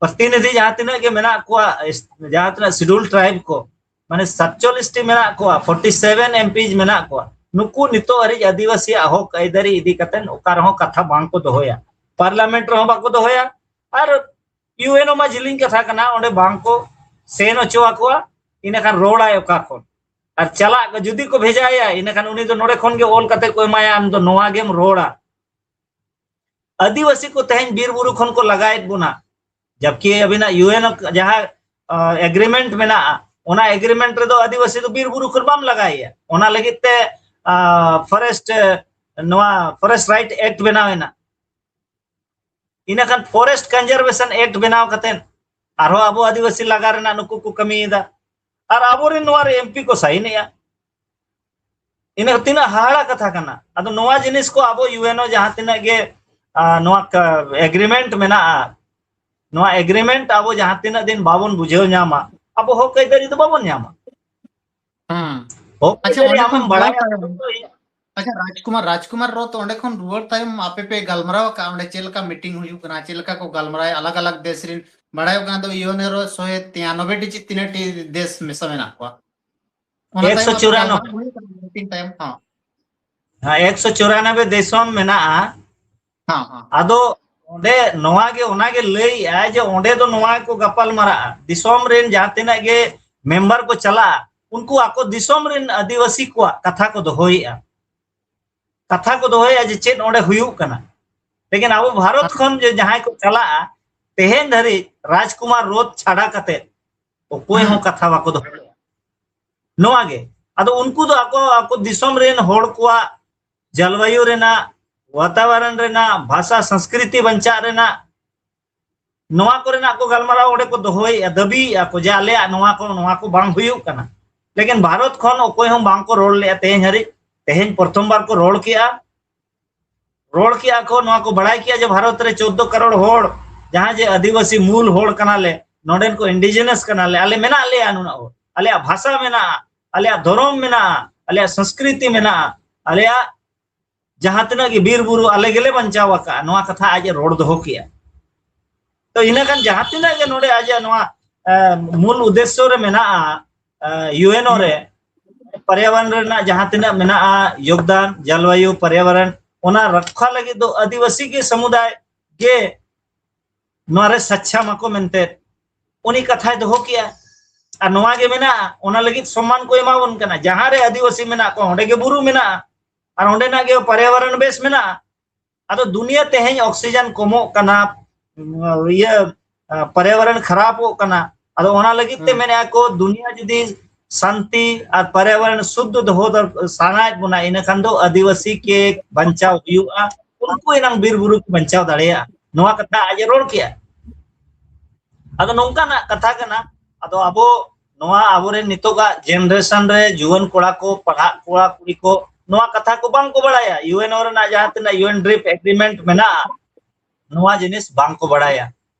ᱯᱨᱚᱛᱤᱱᱤᱫᱷᱤ ᱡᱟᱦᱟᱸ ᱛᱤᱱᱟᱹᱜ ᱜᱮ ᱢᱮᱱᱟᱜ ᱠᱚᱣᱟ, ᱮᱥ-, ᱡᱟᱦᱟᱸ ᱛᱤᱱᱟᱹᱜ scheduled tribe ᱠᱚ, ᱢᱟᱱᱮ ᱥᱟᱛᱪᱚᱞᱞᱤᱥ ᱴᱤ ᱢᱮᱱᱟᱜ ᱠᱚᱣᱟ, forty seven M Ps ᱢᱮᱱᱟᱜ ᱠᱚᱣᱟ, ᱱᱩᱠᱩ ᱱᱤᱛᱚᱜ ᱦᱟᱹᱨᱤᱡ ᱟᱹᱫᱤᱵᱟᱹᱥᱤᱭᱟᱜ ᱦᱚᱠ ᱟᱹᱭᱫᱟᱹᱨᱤ ᱤᱫᱤ ᱠᱟᱛᱮ ᱚᱠᱟ ᱨᱮᱦᱚᱸ ᱠᱟᱛᱷᱟ ᱵᱟᱝ ᱠᱚ ᱫᱚᱦᱚᱭᱟ, ᱯᱟᱨᱞᱟᱢᱮᱱᱴ ᱨᱮᱦᱚᱸ ᱵᱟᱠᱚ ᱫᱚᱦᱚᱭᱟ᱾ ᱟᱨ ᱭᱩ ᱮᱱ ᱳ ᱢᱟ ᱡᱤᱞᱤᱧ ᱠᱟᱛᱷᱟ ᱠᱟᱱᱟ, ᱚᱸᱰᱮ ᱵᱟᱝ ᱠᱚ ᱥᱮᱱ ᱦᱚᱪᱚ ᱟᱠᱚᱣᱟ, ᱤᱱᱟᱹᱠᱷᱟᱱ ᱨᱚᱲᱟᱭ ᱚᱠᱟ ᱠᱷᱚᱱ? ᱟᱨ ᱪᱟᱞᱟᱜ ᱡᱩᱫᱤ ᱠᱚ ᱵᱷᱮᱡᱟᱭᱟ, ᱤᱱᱟᱹᱠᱷᱟᱱ ᱩᱱᱤ ᱫᱚ ᱱᱚᱰᱮ ᱠᱷᱚᱱ ᱜᱮ ᱚᱞ ᱠᱟᱛᱮ ᱠᱚ ᱮᱢᱟᱭᱟ, ᱟᱢ ᱫᱚ ᱱᱚᱣᱟ ᱜᱮᱢ ᱨᱚᱲᱟ᱾ ᱟᱹᱫᱤᱵᱟᱹᱥᱤ ᱠᱚ ᱛᱮᱦᱮᱧ ᱵᱤᱨ ᱵᱩᱨᱩ ᱠᱷᱚᱱ ᱠᱚ ᱞᱟᱜᱟᱭᱮᱫ ᱵᱚᱱᱟ, ᱡᱟᱵᱠᱤ ᱟᱹᱵᱤᱱᱟᱜ ᱭᱩ ᱮᱱ ᱡᱟᱦᱟᱸ, ᱟ, ᱮᱜᱽᱨᱤᱢᱮᱱᱴ ᱢᱮᱱᱟᱜᱼᱟ, ᱚᱱᱟ ᱮᱜᱽᱨᱤᱢᱮᱱᱴ ᱨᱮᱫᱚ ᱟᱹᱫᱤᱵᱟᱹᱥᱤ ᱫᱚ ᱵᱤᱨ ᱵᱩᱨᱩ ᱠᱷᱚᱱ ᱵᱟᱢ ᱞᱟᱜᱟᱭᱮᱭᱟ᱾ ᱚᱱᱟ ᱞᱟᱹᱜᱤᱫ ᱛᱮ, ᱟ, ᱯᱷᱚᱨᱮᱥᱴ, ᱱᱚᱣᱟ ᱯᱷᱚᱨᱮᱥᱴ ᱨᱟᱭᱤᱴ ᱮᱠᱴ ᱵᱮᱱᱟᱣ ᱮᱱᱟ᱾ ᱤᱱᱟᱹᱠᱷᱟᱱ ᱯᱷᱚᱨᱮᱥᱴ ᱠᱚᱱᱡᱟᱨᱵᱷᱮᱥᱚᱱ ᱮᱠᱴ ᱵᱮᱱᱟᱣ ᱠᱟᱛᱮ ᱟᱨᱦᱚᱸ ᱟᱵᱚ ᱟᱹᱫᱤᱵᱟᱹᱥᱤ ᱞᱟᱜᱟ ᱨᱮᱱᱟᱜ ᱱᱩᱠᱩ ᱠᱚ ᱠᱟᱹᱢᱤᱭᱮᱫᱟ᱾ ᱟᱨ ᱟᱵᱚᱨᱮᱱ ᱱᱚᱣᱟ ᱨᱮ ᱮᱢ ᱯᱤ ᱠᱚ ᱥᱟᱭᱤᱱᱮᱜᱼᱟ᱾ ᱤᱱᱟᱹ ᱛᱤᱱᱟᱹᱜ ᱦᱟᱦᱟᱲᱟ ᱠᱟᱛᱷᱟ ᱠᱟᱱᱟ᱾ ᱟᱫᱚ ᱱᱚᱣᱟ ᱡᱤᱱᱤᱥ ᱠᱚ ᱟᱵᱚ ᱭᱩ ᱮᱱ ᱳ ᱡᱟᱦᱟᱸ ᱛᱤᱱᱟᱹᱜ ᱜᱮ, ᱟ, ᱱᱚᱣᱟ ᱠᱟ-, ᱮᱜᱽᱨᱤᱢᱮᱱᱴ ᱢᱮᱱᱟᱜᱼᱟ, ᱱᱚᱣᱟ ᱮᱜᱽᱨᱤᱢᱮᱱᱴ ᱟᱵᱚ ᱡᱟᱦᱟᱸ ᱛᱤᱱᱟᱹᱜ ᱫᱤᱱ ᱵᱟᱵᱚᱱ ᱵᱩᱡᱷᱟᱹᱣ ᱧᱟᱢᱟ, ᱟᱵᱚ ᱦᱚᱠ ᱟᱹᱭᱫᱟᱹᱨᱤ ᱫᱚ ᱵᱟᱵᱚᱱ ᱧᱟᱢᱟ᱾ ᱦᱩᱸ᱾ ᱦᱚᱠ ᱟᱪᱪᱷᱟ, ᱟᱹᱭᱫᱟᱹᱨᱤ ᱚᱸᱰᱮ ᱟᱢᱮᱢ ᱠᱷᱚᱱ ᱨᱩᱣᱟᱹᱲ ᱵᱟᱲᱟᱭᱟ᱾ ᱛᱟᱭᱚᱢ, ᱟᱪᱪᱷᱟ, ᱨᱟᱡᱽᱠᱩᱢᱟᱨ, ᱨᱟᱡᱽᱠᱩᱢᱟᱨ ᱨᱚᱛᱷ ᱚᱸᱰᱮ ᱠᱷᱚᱱ ᱨᱩᱣᱟᱹᱲ ᱛᱟᱭᱚᱢ ᱟᱯᱮ ᱯᱮ ᱜᱟᱞᱢᱟᱨᱟᱣ ᱟᱠᱟᱫᱼᱟ, ᱚᱸᱰᱮ ᱪᱮᱫ ᱞᱮᱠᱟ ᱢᱤᱴᱤᱝ ᱦᱩᱭᱩᱜ ᱠᱟᱱᱟ, ᱪᱮᱫ ᱞᱮᱠᱟ ᱠᱚ ᱜᱟᱞᱢᱟᱨᱟᱣᱟ, ᱟᱞᱟᱜᱽ ᱟᱞᱟᱜᱽ ᱫᱮᱥ ᱨᱮᱱ ᱵᱟᱲᱟᱭᱚᱜ ᱠᱟᱱᱟ, ᱫᱚ ᱭᱩ ᱮᱱ ᱳ ᱨᱮ ᱥᱚᱭ ᱛᱤᱨᱟᱱᱚᱵᱵᱳᱭ ᱴᱤ ᱪᱮᱫ ᱛᱤᱱᱟᱹᱜ ᱴᱤ ᱫᱮᱥ ᱢᱮᱥᱟ ᱢᱮᱱᱟᱜ ᱠᱚᱣᱟ? ᱚᱱᱟ ᱛᱟᱭᱚᱢ ᱟᱯᱮ ᱮᱠᱥᱚ ᱪᱩᱨᱟᱱᱚᱵᱵᱳᱭ᱾ ᱜᱟᱞᱢᱟᱨᱟᱣ ᱦᱩᱭ ᱠᱟᱱᱟ, ᱢᱤᱴᱤᱝ ᱛᱟᱭᱚᱢ, ᱦᱚᱸ᱾ ᱦᱮᱸ, ᱮᱠᱥᱚ ᱪᱩᱨᱟᱱᱚᱵᱵᱳᱭ ᱫᱤᱥᱚᱢ ᱢᱮᱱᱟᱜᱼᱟ᱾ ᱦᱚᱸ, ᱦᱚᱸ᱾ ᱟᱫᱚ ᱚᱸᱰᱮ ᱱᱚᱣᱟ ᱜᱮ, ᱚᱱᱟ ᱜᱮ ᱞᱟᱹᱭᱮᱜᱼᱟᱭ ᱡᱮ ᱚᱸᱰᱮ ᱫᱚ ᱱᱚᱣᱟ ᱜᱮᱠᱚ ᱜᱟᱯᱟᱞ ᱢᱟᱨᱟᱜᱼᱟ, ᱫᱤᱥᱚᱢ ᱨᱮᱱ ᱡᱟᱦᱟᱸ ᱛᱤᱱᱟᱹᱜ ᱜᱮ ᱢᱮᱢᱵᱟᱨ ᱠᱚ ᱪᱟᱞᱟᱜᱼᱟ, ᱩᱱᱠᱩ ᱟᱠᱚ ᱫᱤᱥᱚᱢ ᱨᱮᱱ ᱟᱹᱫᱤᱵᱟᱹᱥᱤ ᱠᱚᱣᱟᱜ ᱠᱟᱛᱷᱟ ᱠᱚ ᱫᱚᱦᱚᱭᱮᱜᱼᱟ, ᱠᱟᱛᱷᱟ ᱠᱚ ᱫᱚᱦᱚᱭᱮᱜᱼᱟ ᱡᱮ ᱪᱮᱫ ᱚᱸᱰᱮ ᱦᱩᱭᱩᱜ ᱠᱟᱱᱟ᱾ ᱞᱮᱠᱤᱱ ᱟᱵᱚ ᱵᱷᱟᱨᱚᱛ ᱠᱷᱚᱱ ᱡᱮ ᱡᱟᱦᱟᱸᱭ ᱠᱚ ᱪᱟᱞᱟᱜᱼᱟ, ᱛᱮᱦᱮᱧ ᱫᱷᱟᱹᱨᱤᱡ ᱨᱟᱡᱽᱠᱩᱢᱟᱨ ᱨᱚᱛᱷ ᱪᱷᱟᱰᱟ ᱠᱟᱛᱮ ᱚᱠᱚᱭ ᱦᱚᱸ ᱦᱩᱸ᱾ ᱠᱟᱛᱷᱟ ᱵᱟᱠᱚ ᱫᱚᱦᱚᱭᱮᱜᱼᱟ᱾ ᱱᱚᱣᱟ ᱜᱮ᱾ ᱟᱫᱚ ᱩᱱᱠᱩ ᱫᱚ ᱟᱠᱚ, ᱟᱠᱚ ᱫᱤᱥᱚᱢ ᱨᱮᱱ ᱦᱚᱲ ᱠᱚᱣᱟᱜ ᱡᱚᱞᱵᱟᱭᱩ ᱨᱮᱱᱟᱜ ᱣᱟᱛᱟᱵᱚᱨᱚᱱ ᱨᱮᱱᱟᱜ, ᱵᱷᱟᱥᱟ ᱥᱚᱝᱥᱠᱨᱤᱛᱤ ᱵᱟᱧᱪᱟᱜ ᱨᱮᱱᱟᱜ, ᱱᱚᱣᱟ ᱠᱚᱨᱮᱱᱟᱜ ᱠᱚ ᱜᱟᱞᱢᱟᱨᱟᱣ ᱚᱸᱰᱮ ᱠᱚ ᱫᱚᱦᱚᱭᱮᱫᱼᱟ, ᱫᱟᱹᱵᱤᱭᱮᱫᱼᱟ ᱠᱚ ᱡᱮ ᱟᱞᱮᱭᱟᱜ ᱱᱚᱣᱟ ᱠᱚ, ᱱᱚᱣᱟ ᱠᱚ ᱵᱟᱝ ᱦᱩᱭᱩᱜ ᱠᱟᱱᱟ᱾ ᱞᱮᱠᱤᱱ ᱵᱷᱟᱨᱚᱛ ᱠᱷᱚᱱ ᱚᱠᱚᱭ ᱦᱚᱸ ᱵᱟᱝ ᱠᱚ ᱨᱚᱲ ᱞᱮᱫᱼᱟ ᱛᱮᱦᱮᱧ ᱦᱟᱹᱨᱤᱡ᱾ ᱛᱮᱦᱮᱧ ᱯᱨᱚᱛᱷᱚᱢ ᱵᱟᱨ ᱠᱚ ᱨᱚᱲ ᱠᱮᱜᱼᱟ, ᱨᱚᱲ ᱠᱮᱜᱼᱟ ᱠᱚ, ᱱᱚᱣᱟ ᱠᱚ ᱵᱟᱲᱟᱭ ᱠᱮᱜᱼᱟ ᱡᱮ ᱵᱷᱟᱨᱚᱛ ᱨᱮ ᱪᱳᱫᱽᱫᱳ ᱠᱟᱨᱳᱲ ᱦᱚᱲ, ᱡᱟᱦᱟᱸ ᱡᱮ ᱟᱹᱫᱤᱵᱟᱹᱥᱤ ᱢᱩᱞ ᱦᱚᱲ ᱠᱟᱱᱟᱞᱮ, ᱱᱚᱰᱮᱱ ᱠᱚ ᱤᱱᱰᱤᱡᱤᱱᱟᱥ ᱠᱟᱱᱟᱞᱮ, ᱟᱞᱮ ᱢᱮᱱᱟᱜ ᱞᱮᱭᱟ ᱱᱩᱱᱟᱹᱜ ᱦᱚᱲ, ᱟᱞᱮᱭᱟᱜ ᱵᱷᱟᱥᱟ ᱢᱮᱱᱟᱜᱼᱟ, ᱟᱞᱮᱭᱟᱜ ᱫᱷᱚᱨᱚᱢ ᱢᱮᱱᱟᱜᱼᱟ, ᱟᱞᱮᱭᱟᱜ ᱥᱚᱝᱥᱠᱨᱤᱛᱤ ᱢᱮᱱᱟᱜᱼᱟ, ᱟᱞᱮᱭᱟᱜ ᱡᱟᱦᱟᱸ ᱛᱤᱱᱟᱹᱜ ᱜᱮ ᱵᱤᱨ ᱵᱩᱨᱩ ᱟᱞᱮ ᱜᱮᱞᱮ ᱵᱟᱧᱪᱟᱣ ᱟᱠᱟᱫᱼᱟ, ᱱᱚᱣᱟ ᱠᱟᱛᱷᱟ ᱟᱡ ᱮ ᱨᱚᱲ ᱫᱚᱦᱚ ᱠᱮᱜᱼᱟ᱾ ᱛᱚ ᱤᱱᱟᱹ ᱠᱷᱟᱱ ᱡᱟᱦᱟᱸ ᱛᱤᱱᱟᱹᱜ ᱜᱮ ᱱᱚᱰᱮ ᱟᱡᱟᱜ ᱱᱚᱣᱟ, ᱮ, ᱢᱩᱞ ᱩᱫᱽᱫᱮᱥᱥᱚ ᱨᱮ ᱢᱮᱱᱟᱜᱼᱟ, ᱮ, ᱭᱩ ᱮᱱ ᱳ ᱨᱮ ᱯᱚᱨᱭᱟᱵᱚᱨᱚᱱ ᱨᱮᱱᱟᱜ ᱡᱟᱦᱟᱸ ᱛᱤᱱᱟᱹᱜ ᱢᱮᱱᱟᱜᱼᱟ ᱭᱳᱜᱽᱫᱟᱱ, ᱡᱚᱞᱣᱟᱭᱩ, ᱯᱚᱨᱭᱟᱵᱚᱨᱚᱱ, ᱚᱱᱟ ᱨᱚᱠᱠᱷᱟ ᱞᱟᱹᱜᱤᱫ ᱫᱚ ᱟᱹᱫᱤᱵᱟᱹᱥᱤ ᱜᱮ ᱥᱚᱢᱩᱫᱟᱭ ᱜᱮ ᱱᱚᱣᱟ ᱨᱮ ᱥᱟᱪᱪᱷᱟ ᱢᱟᱠᱚ ᱢᱮᱱᱛᱮ ᱩᱱᱤ ᱠᱟᱛᱷᱟᱭ ᱫᱚᱦᱚ ᱠᱮᱜᱼᱟ᱾ ᱟᱨ ᱱᱚᱣᱟ ᱜᱮ ᱢᱮᱱᱟᱜᱼᱟ, ᱚᱱᱟ ᱞᱟᱹᱜᱤᱫ ᱥᱚᱢᱢᱟᱱ ᱠᱚ ᱮᱢᱟᱵᱚᱱ ᱠᱟᱱᱟ᱾ ᱡᱟᱦᱟᱸ ᱨᱮ ᱟᱹᱫᱤᱵᱟᱹᱥᱤ ᱢᱮᱱᱟᱜ ᱠᱚᱣᱟ, ᱚᱸᱰᱮ ᱜᱮ ᱵᱩᱨᱩ ᱢᱮᱱᱟᱜᱼᱟ, ᱟᱨ ᱚᱸᱰᱮᱱᱟᱜ ᱜᱮ ᱯᱚᱨᱭᱟᱵᱚᱨᱚᱱ ᱵᱮᱥ ᱢᱮᱱᱟᱜᱼᱟ᱾ ᱟᱫᱚ ᱫᱩᱱᱤᱭᱟᱹ ᱛᱮᱦᱮᱧ ᱚᱠᱥᱤᱡᱮᱱ ᱠᱚᱢᱚᱜ ᱠᱟᱱᱟ, ᱤᱭᱟᱹ, ᱯᱚᱨᱭᱟᱵᱚᱨᱚᱱ ᱠᱷᱟᱨᱟᱯᱚᱜ ᱠᱟᱱᱟ᱾ ᱟᱫᱚ ᱚᱱᱟ ᱞᱟᱹᱜᱤᱫ ᱛᱮ ᱦᱩᱸ᱾ ᱢᱮᱱᱮᱫᱼᱟ ᱠᱚ, ᱫᱩᱱᱤᱭᱟᱹ ᱡᱩᱫᱤ ᱥᱟᱱᱛᱤ ᱟᱨ ᱯᱚᱨᱭᱟᱵᱚᱨᱚᱱ ᱥᱩᱫᱽᱫᱷ ᱫᱚᱦᱚ ᱫᱚᱨ-, ᱥᱟᱱᱟᱭᱮᱫ ᱵᱚᱱᱟ, ᱤᱱᱟᱹ ᱠᱷᱟᱱ ᱫᱚ ᱟᱹᱫᱤᱵᱟᱹᱥᱤ ᱜᱮ ᱵᱟᱧᱪᱟᱣ ᱦᱩᱭᱩᱜᱼᱟ, ᱩᱱᱠᱩ ᱮᱱᱟᱝ ᱵᱤᱨ ᱵᱩᱨᱩ ᱠᱚ ᱵᱟᱧᱪᱟᱣ ᱫᱟᱲᱮᱭᱟᱜᱼᱟ᱾ ᱱᱚᱣᱟ ᱠᱟᱛᱷᱟ ᱟᱡ ᱮ ᱨᱚᱲ ᱠᱮᱜᱼᱟ᱾ ᱟᱫᱚ ᱱᱚᱝᱠᱟᱱᱟᱜ ᱠᱟᱛᱷᱟ ᱠᱟᱱᱟ᱾ ᱟᱫᱚ ᱟᱵᱚ ᱱᱚᱣᱟ ᱟᱵᱚᱨᱮᱱ ᱱᱤᱛᱚᱜᱟᱜ ᱡᱮᱱᱟᱨᱮᱥᱚᱱ ᱨᱮ ᱡᱩᱣᱟᱹᱱ ᱠᱚᱲᱟ ᱠᱚ, ᱯᱟᱲᱦᱟᱜ ᱠᱚᱲᱟ ᱠᱩᱲᱤ ᱠᱚ ᱱᱚᱣᱟ ᱠᱟᱛᱷᱟ ᱠᱚ ᱵᱟᱝ ᱠᱚ ᱵᱟᱲᱟᱭᱟ᱾ ᱭᱩ ᱮᱱ ᱳ ᱨᱮᱱᱟᱜ ᱡᱟᱦᱟᱸ ᱛᱤᱱᱟᱹᱜ ᱭᱩ ᱮᱱ ᱰᱨᱤᱯ ᱮᱜᱽᱨᱤᱢᱮᱱᱴ ᱢᱮᱱᱟᱜᱼᱟ, ᱱᱚᱣᱟ ᱡᱤᱱᱤᱥ ᱵᱟᱝ ᱠᱚ ᱵᱟᱲᱟᱭᱟ᱾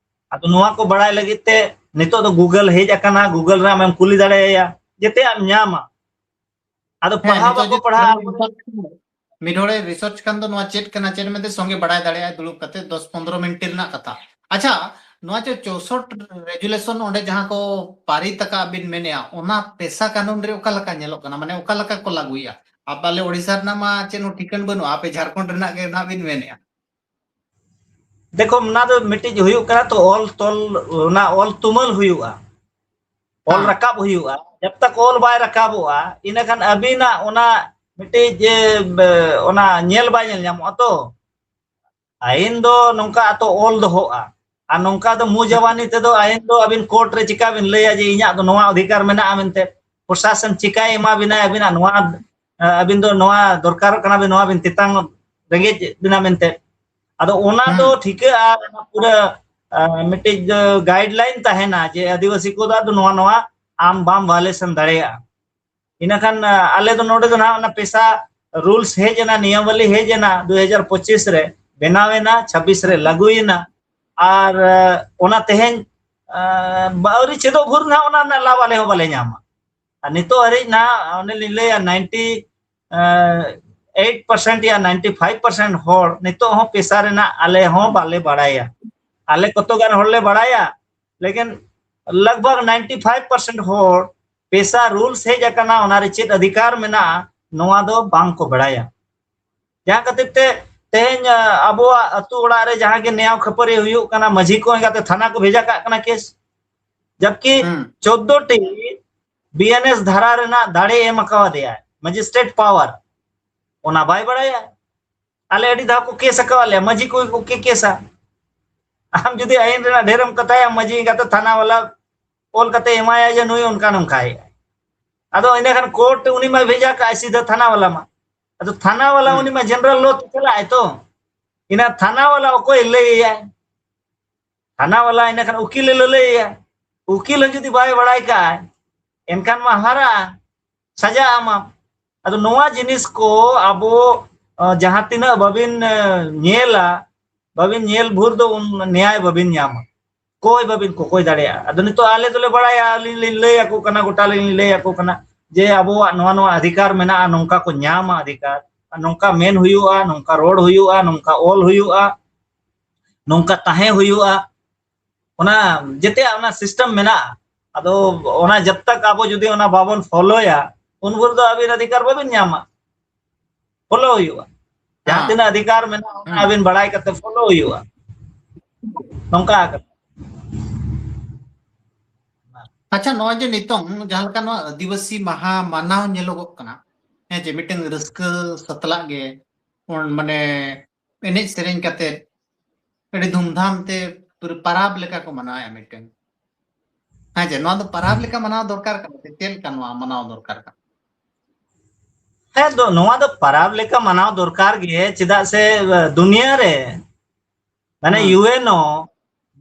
ᱟᱫᱚ ᱱᱚᱣᱟ ᱠᱚ ᱵᱟᱲᱟᱭ ᱞᱟᱹᱜᱤᱫ ᱛᱮ ᱱᱤᱛᱚᱜ ᱫᱚ ᱜᱩᱜᱚᱞ ᱦᱮᱡ ᱟᱠᱟᱱᱟ, ᱜᱩᱜᱚᱞ ᱨᱮ ᱟᱢᱮᱢ ᱠᱩᱞᱤ ᱫᱟᱲᱮᱭᱟᱭᱟ, ᱡᱮᱛᱮᱭᱟᱜ ᱮᱢ ᱧᱟᱢᱟ᱾ ᱟᱫᱚ ᱦᱮᱸ, ᱯᱟᱲᱦᱟᱣ ᱱᱤᱛᱚᱜ ᱵᱟᱠᱚ ᱡᱩᱫᱤ ᱯᱟᱲᱦᱟᱜᱼᱟ᱾ ᱢᱤᱫ ᱦᱚᱲᱮ ᱨᱤᱥᱟᱨᱪ ᱠᱷᱟᱱ ᱫᱚ ᱱᱚᱣᱟ ᱪᱮᱫ ᱠᱟᱱᱟ ᱪᱮᱫ ᱢᱮᱱᱛᱮ ᱥᱚᱸᱜᱮ ᱵᱟᱲᱟᱭ ᱫᱟᱲᱮᱭᱟᱜᱼᱟ ᱫᱩᱲᱩᱵ ᱠᱟᱛᱮ ᱫᱚᱥ ᱯᱚᱱᱫᱽᱨᱚ ᱢᱤᱱᱤᱴ ᱨᱮᱱᱟᱜ ᱠᱟᱛᱷᱟ᱾ ᱟᱪᱪᱷᱟ, ᱱᱚᱣᱟ ᱡᱮ ᱪᱳᱥᱳᱴ ᱨᱮᱡᱩᱞᱮᱥᱚᱱ ᱚᱸᱰᱮ ᱡᱟᱦᱟᱸ ᱠᱚ ᱯᱟᱹᱨᱤᱛ ᱟᱠᱟᱫ ᱵᱤᱱ ᱢᱮᱱᱮᱜᱼᱟ, ᱚᱱᱟ ᱯᱮᱥᱟ ᱠᱟᱹᱱᱩᱱ ᱨᱮ ᱚᱠᱟ ᱞᱮᱠᱟ ᱧᱮᱞᱚᱜ ᱠᱟᱱᱟ? ᱢᱟᱱᱮ ᱚᱠᱟ ᱞᱮᱠᱟ ᱠᱚ ᱞᱟᱹᱜᱩᱭᱮᱜᱼᱟ? ᱟᱯᱮ ᱟᱞᱮ ᱳᱰᱤᱥᱟ ᱨᱮᱱᱟᱜ ᱢᱟ ᱪᱮᱫ ᱦᱚᱸ ᱴᱷᱤᱠᱟᱹᱱ ᱵᱟᱹᱱᱩᱜᱼᱟ, ᱟᱯᱮ ᱡᱷᱟᱲᱠᱷᱚᱸᱰ ᱨᱮᱱᱟᱜ ᱜᱮ ᱱᱟᱦᱟᱜ ᱵᱤᱱ ᱢᱮᱱᱮᱜᱼᱟ᱾ ᱫᱮᱠᱷᱚ, ᱚᱱᱟ ᱫᱚ ᱢᱤᱫᱴᱤᱡ ᱦᱩᱭᱩᱜ ᱠᱟᱱᱟ ᱛᱚ, ᱚᱞ ᱛᱚᱞ, ᱚᱱᱟ ᱚᱞ ᱛᱩᱢᱟᱹᱞ ᱦᱩᱭᱩᱜᱼᱟ, ᱚᱞ ᱦᱮᱸ᱾ ᱨᱟᱠᱟᱵ ᱦᱩᱭᱩᱜᱼᱟ᱾ ᱡᱟᱵ ᱛᱟᱠ ᱚᱞ ᱵᱟᱭ ᱨᱟᱠᱟᱵᱚᱜᱼᱟ, ᱤᱱᱟᱹᱠᱷᱟᱱ ᱟᱹᱵᱤᱱᱟᱜ ᱚᱱᱟ ᱢᱤᱫᱴᱤᱡ, ᱮ, ᱵᱮ-, ᱚᱱᱟ ᱧᱮᱞ ᱵᱟᱭ ᱧᱮᱞ ᱧᱟᱢᱚᱜᱼᱟ ᱛᱚ᱾ ᱟᱹᱭᱤᱱ ᱫᱚ ᱱᱚᱝᱠᱟ ᱟᱛᱚ ᱚᱞ ᱫᱚᱦᱚᱜᱼᱟ, ᱟᱨ ᱱᱚᱝᱠᱟ ᱫᱚ ᱢᱩ ᱡᱟᱵᱟᱱᱤ ᱛᱮᱫᱚ ᱟᱹᱭᱤᱱ ᱫᱚ ᱟᱹᱵᱤᱱ ᱠᱳᱨᱴ ᱨᱮ ᱪᱤᱠᱟ ᱵᱤᱱ ᱞᱟᱹᱭᱟ ᱡᱮ ᱤᱧᱟᱜ ᱫᱚ ᱱᱚᱣᱟ ᱚᱫᱷᱤᱠᱟᱨ ᱢᱮᱱᱟᱜᱼᱟ ᱢᱮᱱᱛᱮ? ᱯᱨᱚᱥᱟᱥᱚᱱ ᱪᱤᱠᱟᱭ ᱮᱢᱟ ᱵᱤᱱᱟ ᱟᱹᱵᱤᱱᱟᱜ ᱱᱚᱣᱟ, ᱟᱹᱵᱤᱱ ᱫᱚ ᱱᱚᱣᱟ ᱫᱚᱨᱠᱟᱨᱚᱜ ᱠᱟᱱᱟ ᱵᱤᱱ, ᱱᱚᱣᱟ ᱵᱤᱱ ᱛᱮᱛᱟᱝ ᱨᱮᱸᱜᱮᱡ ᱵᱮᱱᱟ ᱢᱮᱱᱛᱮ᱾ ᱟᱫᱚ ᱚᱱᱟ ᱫᱚ ᱦᱩᱸ᱾ ᱴᱷᱤᱠᱟᱹᱜᱼᱟ, ᱚᱱᱟ ᱯᱩᱨᱟᱹ, ᱟ, ᱢᱤᱫᱴᱤᱡ, ᱟ, guideline ᱛᱟᱦᱮᱱᱟ ᱡᱮ ᱟᱹᱫᱤᱵᱟᱹᱥᱤ ᱠᱚᱫᱚ ᱟᱫᱚ ᱱᱚᱣᱟ, ᱱᱚᱣᱟ ᱟᱢ ᱵᱟᱢ violation ᱫᱟᱲᱮᱭᱟᱜᱼᱟ᱾ ᱤᱱᱟᱹᱠᱷᱟᱱ, ᱟ, ᱟᱞᱮ ᱫᱚ ᱱᱚᱰᱮ ᱫᱚ ᱱᱟᱦᱟᱜ ᱚᱱᱟ PESA rules ᱦᱮᱡ ᱮᱱᱟ, ᱱᱤᱭᱟᱢᱟᱵᱟᱞᱤ ᱦᱮᱡ ᱮᱱᱟ, ᱫᱩ ᱦᱟᱡᱟᱨ ᱯᱚᱸᱪᱤᱥ ᱨᱮ ᱵᱮᱱᱟᱣ ᱮᱱᱟ, ᱪᱷᱟᱵᱵᱤᱥ ᱨᱮ ᱞᱟᱹᱜᱩᱭᱮᱱᱟ᱾ ᱟᱨ, ᱟ, ᱚᱱᱟ ᱛᱮᱦᱮᱧ, ᱟ, ᱟᱹᱣᱨᱤ ᱪᱮᱫᱚᱜ ᱵᱷᱳᱨ ᱱᱟᱦᱟᱜ ᱚᱱᱟ ᱨᱮᱱᱟᱜ ᱞᱟᱵᱷ ᱟᱞᱮ ᱦᱚᱸ ᱵᱟᱞᱮ ᱧᱟᱢᱟ᱾ ᱟᱨ ᱱᱤᱛᱚᱜ ᱦᱟᱹᱨᱤᱡ ᱱᱟᱦᱟᱜ ᱚᱱᱮ ᱞᱤᱧ ᱞᱟᱹᱭᱟ, ninety eight percent ᱭᱟ ninety five percent ᱦᱚᱲ ᱱᱤᱛᱚᱜ ᱦᱚᱸ PESA ᱨᱮᱱᱟᱜ ᱟᱞᱮ ᱦᱚᱸ ᱵᱟᱞᱮ ᱵᱟᱲᱟᱭᱟ᱾ ᱟᱞᱮ ᱠᱚᱛᱚ ᱜᱟᱱ ᱦᱚᱲ ᱞᱮ ᱵᱟᱲᱟᱭᱟ, ᱞᱮᱠᱤᱱ ᱞᱟᱜᱽ ᱵᱷᱟᱜᱽ ninety five percent ᱦᱚᱲ PESA rules ᱦᱮᱡ ᱟᱠᱟᱱᱟ, ᱚᱱᱟ ᱨᱮ ᱪᱮᱫ ᱚᱫᱷᱤᱠᱟᱨ ᱢᱮᱱᱟᱜᱼᱟ, ᱱᱚᱣᱟ ᱫᱚ ᱵᱟᱝ ᱠᱚ ᱵᱟᱲᱟᱭᱟ᱾ ᱡᱟᱦᱟᱸ ᱠᱷᱟᱹᱛᱤᱨ ᱛᱮ ᱛᱮᱦᱮᱧ, ᱟ, ᱟᱵᱚᱣᱟᱜ ᱟᱹᱛᱩ ᱚᱲᱟᱜ ᱨᱮ ᱡᱟᱦᱟᱸ ᱜᱮ ᱱᱮᱭᱟᱣ ᱠᱷᱟᱹᱯᱟᱹᱨᱤ ᱦᱩᱭᱩᱜ ᱠᱟᱱᱟ, ᱢᱟᱹᱡᱷᱤ ᱠᱚ ᱮᱸᱜᱟᱛᱮ ᱛᱷᱟᱱᱟ ᱠᱚ ᱵᱷᱮᱡᱟ ᱠᱟᱜ ᱠᱟᱱᱟ ᱠᱮᱥ, ᱡᱟᱵᱠᱤ ᱦᱩᱸ᱾ ᱪᱳᱫᱫᱳ ᱴᱤ BNS ᱫᱷᱟᱨᱟ ᱨᱮᱱᱟᱜ ᱫᱟᱲᱮ ᱮᱢ ᱟᱠᱟᱣᱟᱫᱮᱭᱟ, magistrate power, ᱚᱱᱟ ᱵᱟᱭ ᱵᱟᱲᱟᱭᱟ᱾ ᱟᱞᱮ ᱟᱹᱰᱤ ᱫᱷᱟᱣ ᱠᱚ ᱠᱮᱥ ᱟᱠᱟᱣᱟᱫ ᱞᱮᱭᱟ, ᱢᱟᱹᱡᱷᱤ ᱠᱚ ᱠᱚ ᱠᱮᱥᱟ᱾ ᱟᱢ ᱡᱩᱫᱤ ᱟᱹᱭᱤᱱ ᱨᱮᱱᱟᱜ ᱰᱷᱮᱨᱮᱢ ᱠᱟᱛᱷᱟᱭᱟ, ᱢᱟᱹᱡᱷᱤ ᱮᱸᱜᱟᱛᱮ ᱛᱷᱟᱱᱟ ᱵᱟᱞᱟ ᱚᱞ ᱠᱟᱛᱮ ᱮᱢᱟᱭᱟ ᱡᱮ ᱱᱩᱭ ᱚᱱᱠᱟ ᱱᱚᱝᱠᱟᱭᱮᱫᱼᱟ᱾ ᱟᱫᱚ ᱤᱱᱟᱹ ᱠᱷᱟᱱ ᱠᱳᱨᱴ ᱩᱱᱤ ᱢᱟᱭ ᱵᱷᱮᱡᱟ ᱠᱟᱜᱼᱟᱭ ᱥᱤᱫᱷᱟᱹ ᱛᱷᱟᱱᱟ ᱵᱟᱞᱟ ᱢᱟ᱾ ᱟᱫᱚ ᱛᱷᱟᱱᱟ ᱵᱟᱞᱟ ᱦᱩᱸ᱾ ᱩᱱᱤ ᱢᱟ general law ᱛᱮ ᱪᱟᱞᱟᱜᱼᱟᱭ ᱛᱚ᱾ ᱤᱱᱟᱹ ᱛᱷᱟᱱᱟ ᱵᱟᱞᱟ ᱚᱠᱚᱭ ᱞᱟᱹᱭ ᱟᱭᱟᱭ? ᱛᱷᱟᱱᱟ ᱵᱟᱞᱟ ᱤᱱᱟᱹ ᱠᱷᱟᱱ ᱩᱠᱤᱞ ᱮ ᱞᱟᱹᱞᱟᱹᱭ ᱟᱭᱟ᱾ ᱩᱠᱤᱞ ᱦᱚᱸ ᱡᱩᱫᱤ ᱵᱟᱭ ᱵᱟᱲᱟᱭ ᱠᱟᱜᱼᱟᱭ, ᱮᱱᱠᱷᱟᱱ ᱢᱟ ᱦᱟᱨᱟᱜᱼᱟ, ᱥᱟᱡᱟᱜ ᱟᱢᱟ᱾ ᱟᱫᱚ ᱱᱚᱣᱟ ᱡᱤᱱᱤᱥ ᱠᱚ ᱟᱵᱚ, ᱟ, ᱡᱟᱦᱟᱸ ᱛᱤᱱᱟᱹᱜ ᱵᱟᱵᱤᱱ, ᱟ, ᱧᱮᱞᱟ, ᱵᱟᱵᱤᱱ ᱧᱮᱞ ᱵᱷᱳᱨ ᱫᱚ ᱩᱱ ᱱᱮᱭᱟᱭ ᱵᱟᱵᱤᱱ ᱧᱟᱢᱟ᱾ ᱠᱚᱭ ᱵᱟᱵᱤᱱ ᱠᱚᱠᱚᱭ ᱫᱟᱲᱮᱭᱟᱜᱼᱟ᱾ ᱟᱫᱚ ᱱᱤᱛᱚᱜ ᱟᱞᱮ ᱫᱚᱞᱮ ᱵᱟᱲᱟᱭᱟ, ᱟᱹᱞᱤᱧ ᱞᱤᱧ ᱞᱟᱹᱭ ᱟᱠᱚ ᱠᱟᱱᱟ, ᱜᱚᱴᱟ ᱞᱤᱧ ᱞᱟᱹᱭ ᱟᱠᱚ ᱠᱟᱱᱟ ᱡᱮ ᱟᱵᱚᱣᱟᱜ ᱱᱚᱣᱟ, ᱱᱚᱣᱟ ᱚᱫᱷᱤᱠᱟᱨ ᱢᱮᱱᱟᱜᱼᱟ, ᱱᱚᱝᱠᱟ ᱠᱚ ᱧᱟᱢᱟ ᱚᱫᱷᱤᱠᱟᱨ, ᱟᱨ ᱱᱚᱝᱠᱟ ᱢᱮᱱ ᱦᱩᱭᱩᱜᱼᱟ, ᱱᱚᱝᱠᱟ ᱨᱚᱲ ᱦᱩᱭᱩᱜᱼᱟ, ᱱᱚᱝᱠᱟ ᱚᱞ ᱦᱩᱭᱩᱜᱼᱟ, ᱱᱚᱝᱠᱟ ᱛᱟᱦᱮᱸ ᱦᱩᱭᱩᱜᱼᱟ᱾ ᱚᱱᱟ ᱡᱮᱛᱮᱭᱟᱜ ᱚᱱᱟ system ᱢᱮᱱᱟᱜᱼᱟ᱾ ᱟᱫᱚ ᱚᱱᱟ ᱡᱟᱵ ᱛᱟᱠ ᱟᱵᱚ ᱡᱩᱫᱤ ᱚᱱᱟ ᱵᱟᱵᱚᱱ ᱯᱷᱚᱞᱳᱭᱟ, ᱩᱱ ᱵᱷᱳᱨ ᱫᱚ ᱟᱹᱵᱤᱱ ᱚᱫᱷᱤᱠᱟᱨ ᱵᱟᱵᱤᱱ ᱧᱟᱢᱟ᱾ ᱯᱷᱚᱞᱳ ᱦᱩᱭᱩᱜᱼᱟ᱾ ᱡᱟᱦᱟᱸ ᱦᱮᱸ᱾ ᱛᱤᱱᱟᱹᱜ ᱚᱫᱷᱤᱠᱟᱨ ᱢᱮᱱᱟᱜᱼᱟ, ᱚᱱᱟ ᱦᱮᱸ᱾ ᱟᱹᱵᱤᱱ ᱵᱟᱲᱟᱭ ᱠᱟᱛᱮ ᱯᱷᱚᱞᱳ ᱦᱩᱭᱩᱜᱼᱟ᱾ ᱱᱚᱝᱠᱟ ᱟᱠᱟᱱᱟ᱾ ᱟᱪᱪᱷᱟ, ᱱᱚᱜᱼᱚᱭ ᱡᱮ ᱱᱤᱛᱚᱝ ᱡᱟᱦᱟᱸ ᱞᱮᱠᱟ ᱱᱚᱣᱟ ᱟᱹᱫᱤᱵᱟᱹᱥᱤ ᱢᱟᱦᱟ ᱢᱟᱱᱟᱣ ᱧᱮᱞᱚᱜᱚᱜ ᱠᱟᱱᱟ, ᱦᱮᱸ, ᱡᱮ ᱢᱤᱫᱴᱟᱝ ᱨᱟᱹᱥᱠᱟᱹ ᱥᱟᱛᱞᱟᱜ ᱜᱮ, ᱚᱱ-, ᱢᱟᱱᱮ ᱮᱱᱮᱡ ᱥᱮᱨᱮᱧ ᱠᱟᱛᱮ ᱟᱹᱰᱤ ᱫᱷᱩᱢᱫᱷᱟᱢ ᱛᱮ ᱯᱩᱨᱟᱹ ᱯᱟᱨᱟᱵᱽ ᱞᱮᱠᱟ ᱠᱚ ᱢᱟᱱᱟᱣᱮᱫᱼᱟ ᱢᱤᱫᱴᱟᱝ᱾ ᱦᱮᱸ ᱡᱮ, ᱱᱚᱣᱟ ᱫᱚ ᱯᱟᱨᱟᱵᱽ ᱞᱮᱠᱟ ᱢᱟᱱᱟᱣ ᱫᱚᱨᱠᱟᱨ ᱠᱟᱱᱟ ᱥᱮ ᱪᱮᱫ ᱞᱮᱠᱟ ᱱᱚᱣᱟ ᱢᱟᱱᱟᱣ ᱫᱚᱨᱠᱟᱨ ᱠᱟᱱᱟ? ᱦᱮᱸ, ᱫᱚ, ᱱᱚᱣᱟ ᱫᱚ ᱯᱟᱨᱟᱵᱽ ᱞᱮᱠᱟ ᱢᱟᱱᱟᱣ ᱫᱚᱨᱠᱟᱨ ᱜᱮ, ᱪᱮᱫᱟᱜ ᱥᱮ, ᱮ, ᱫᱩᱱᱤᱭᱟᱹ ᱨᱮ, ᱢᱟᱱᱮ, ᱦᱩᱸ᱾ ᱭᱩ ᱮᱱ ᱳ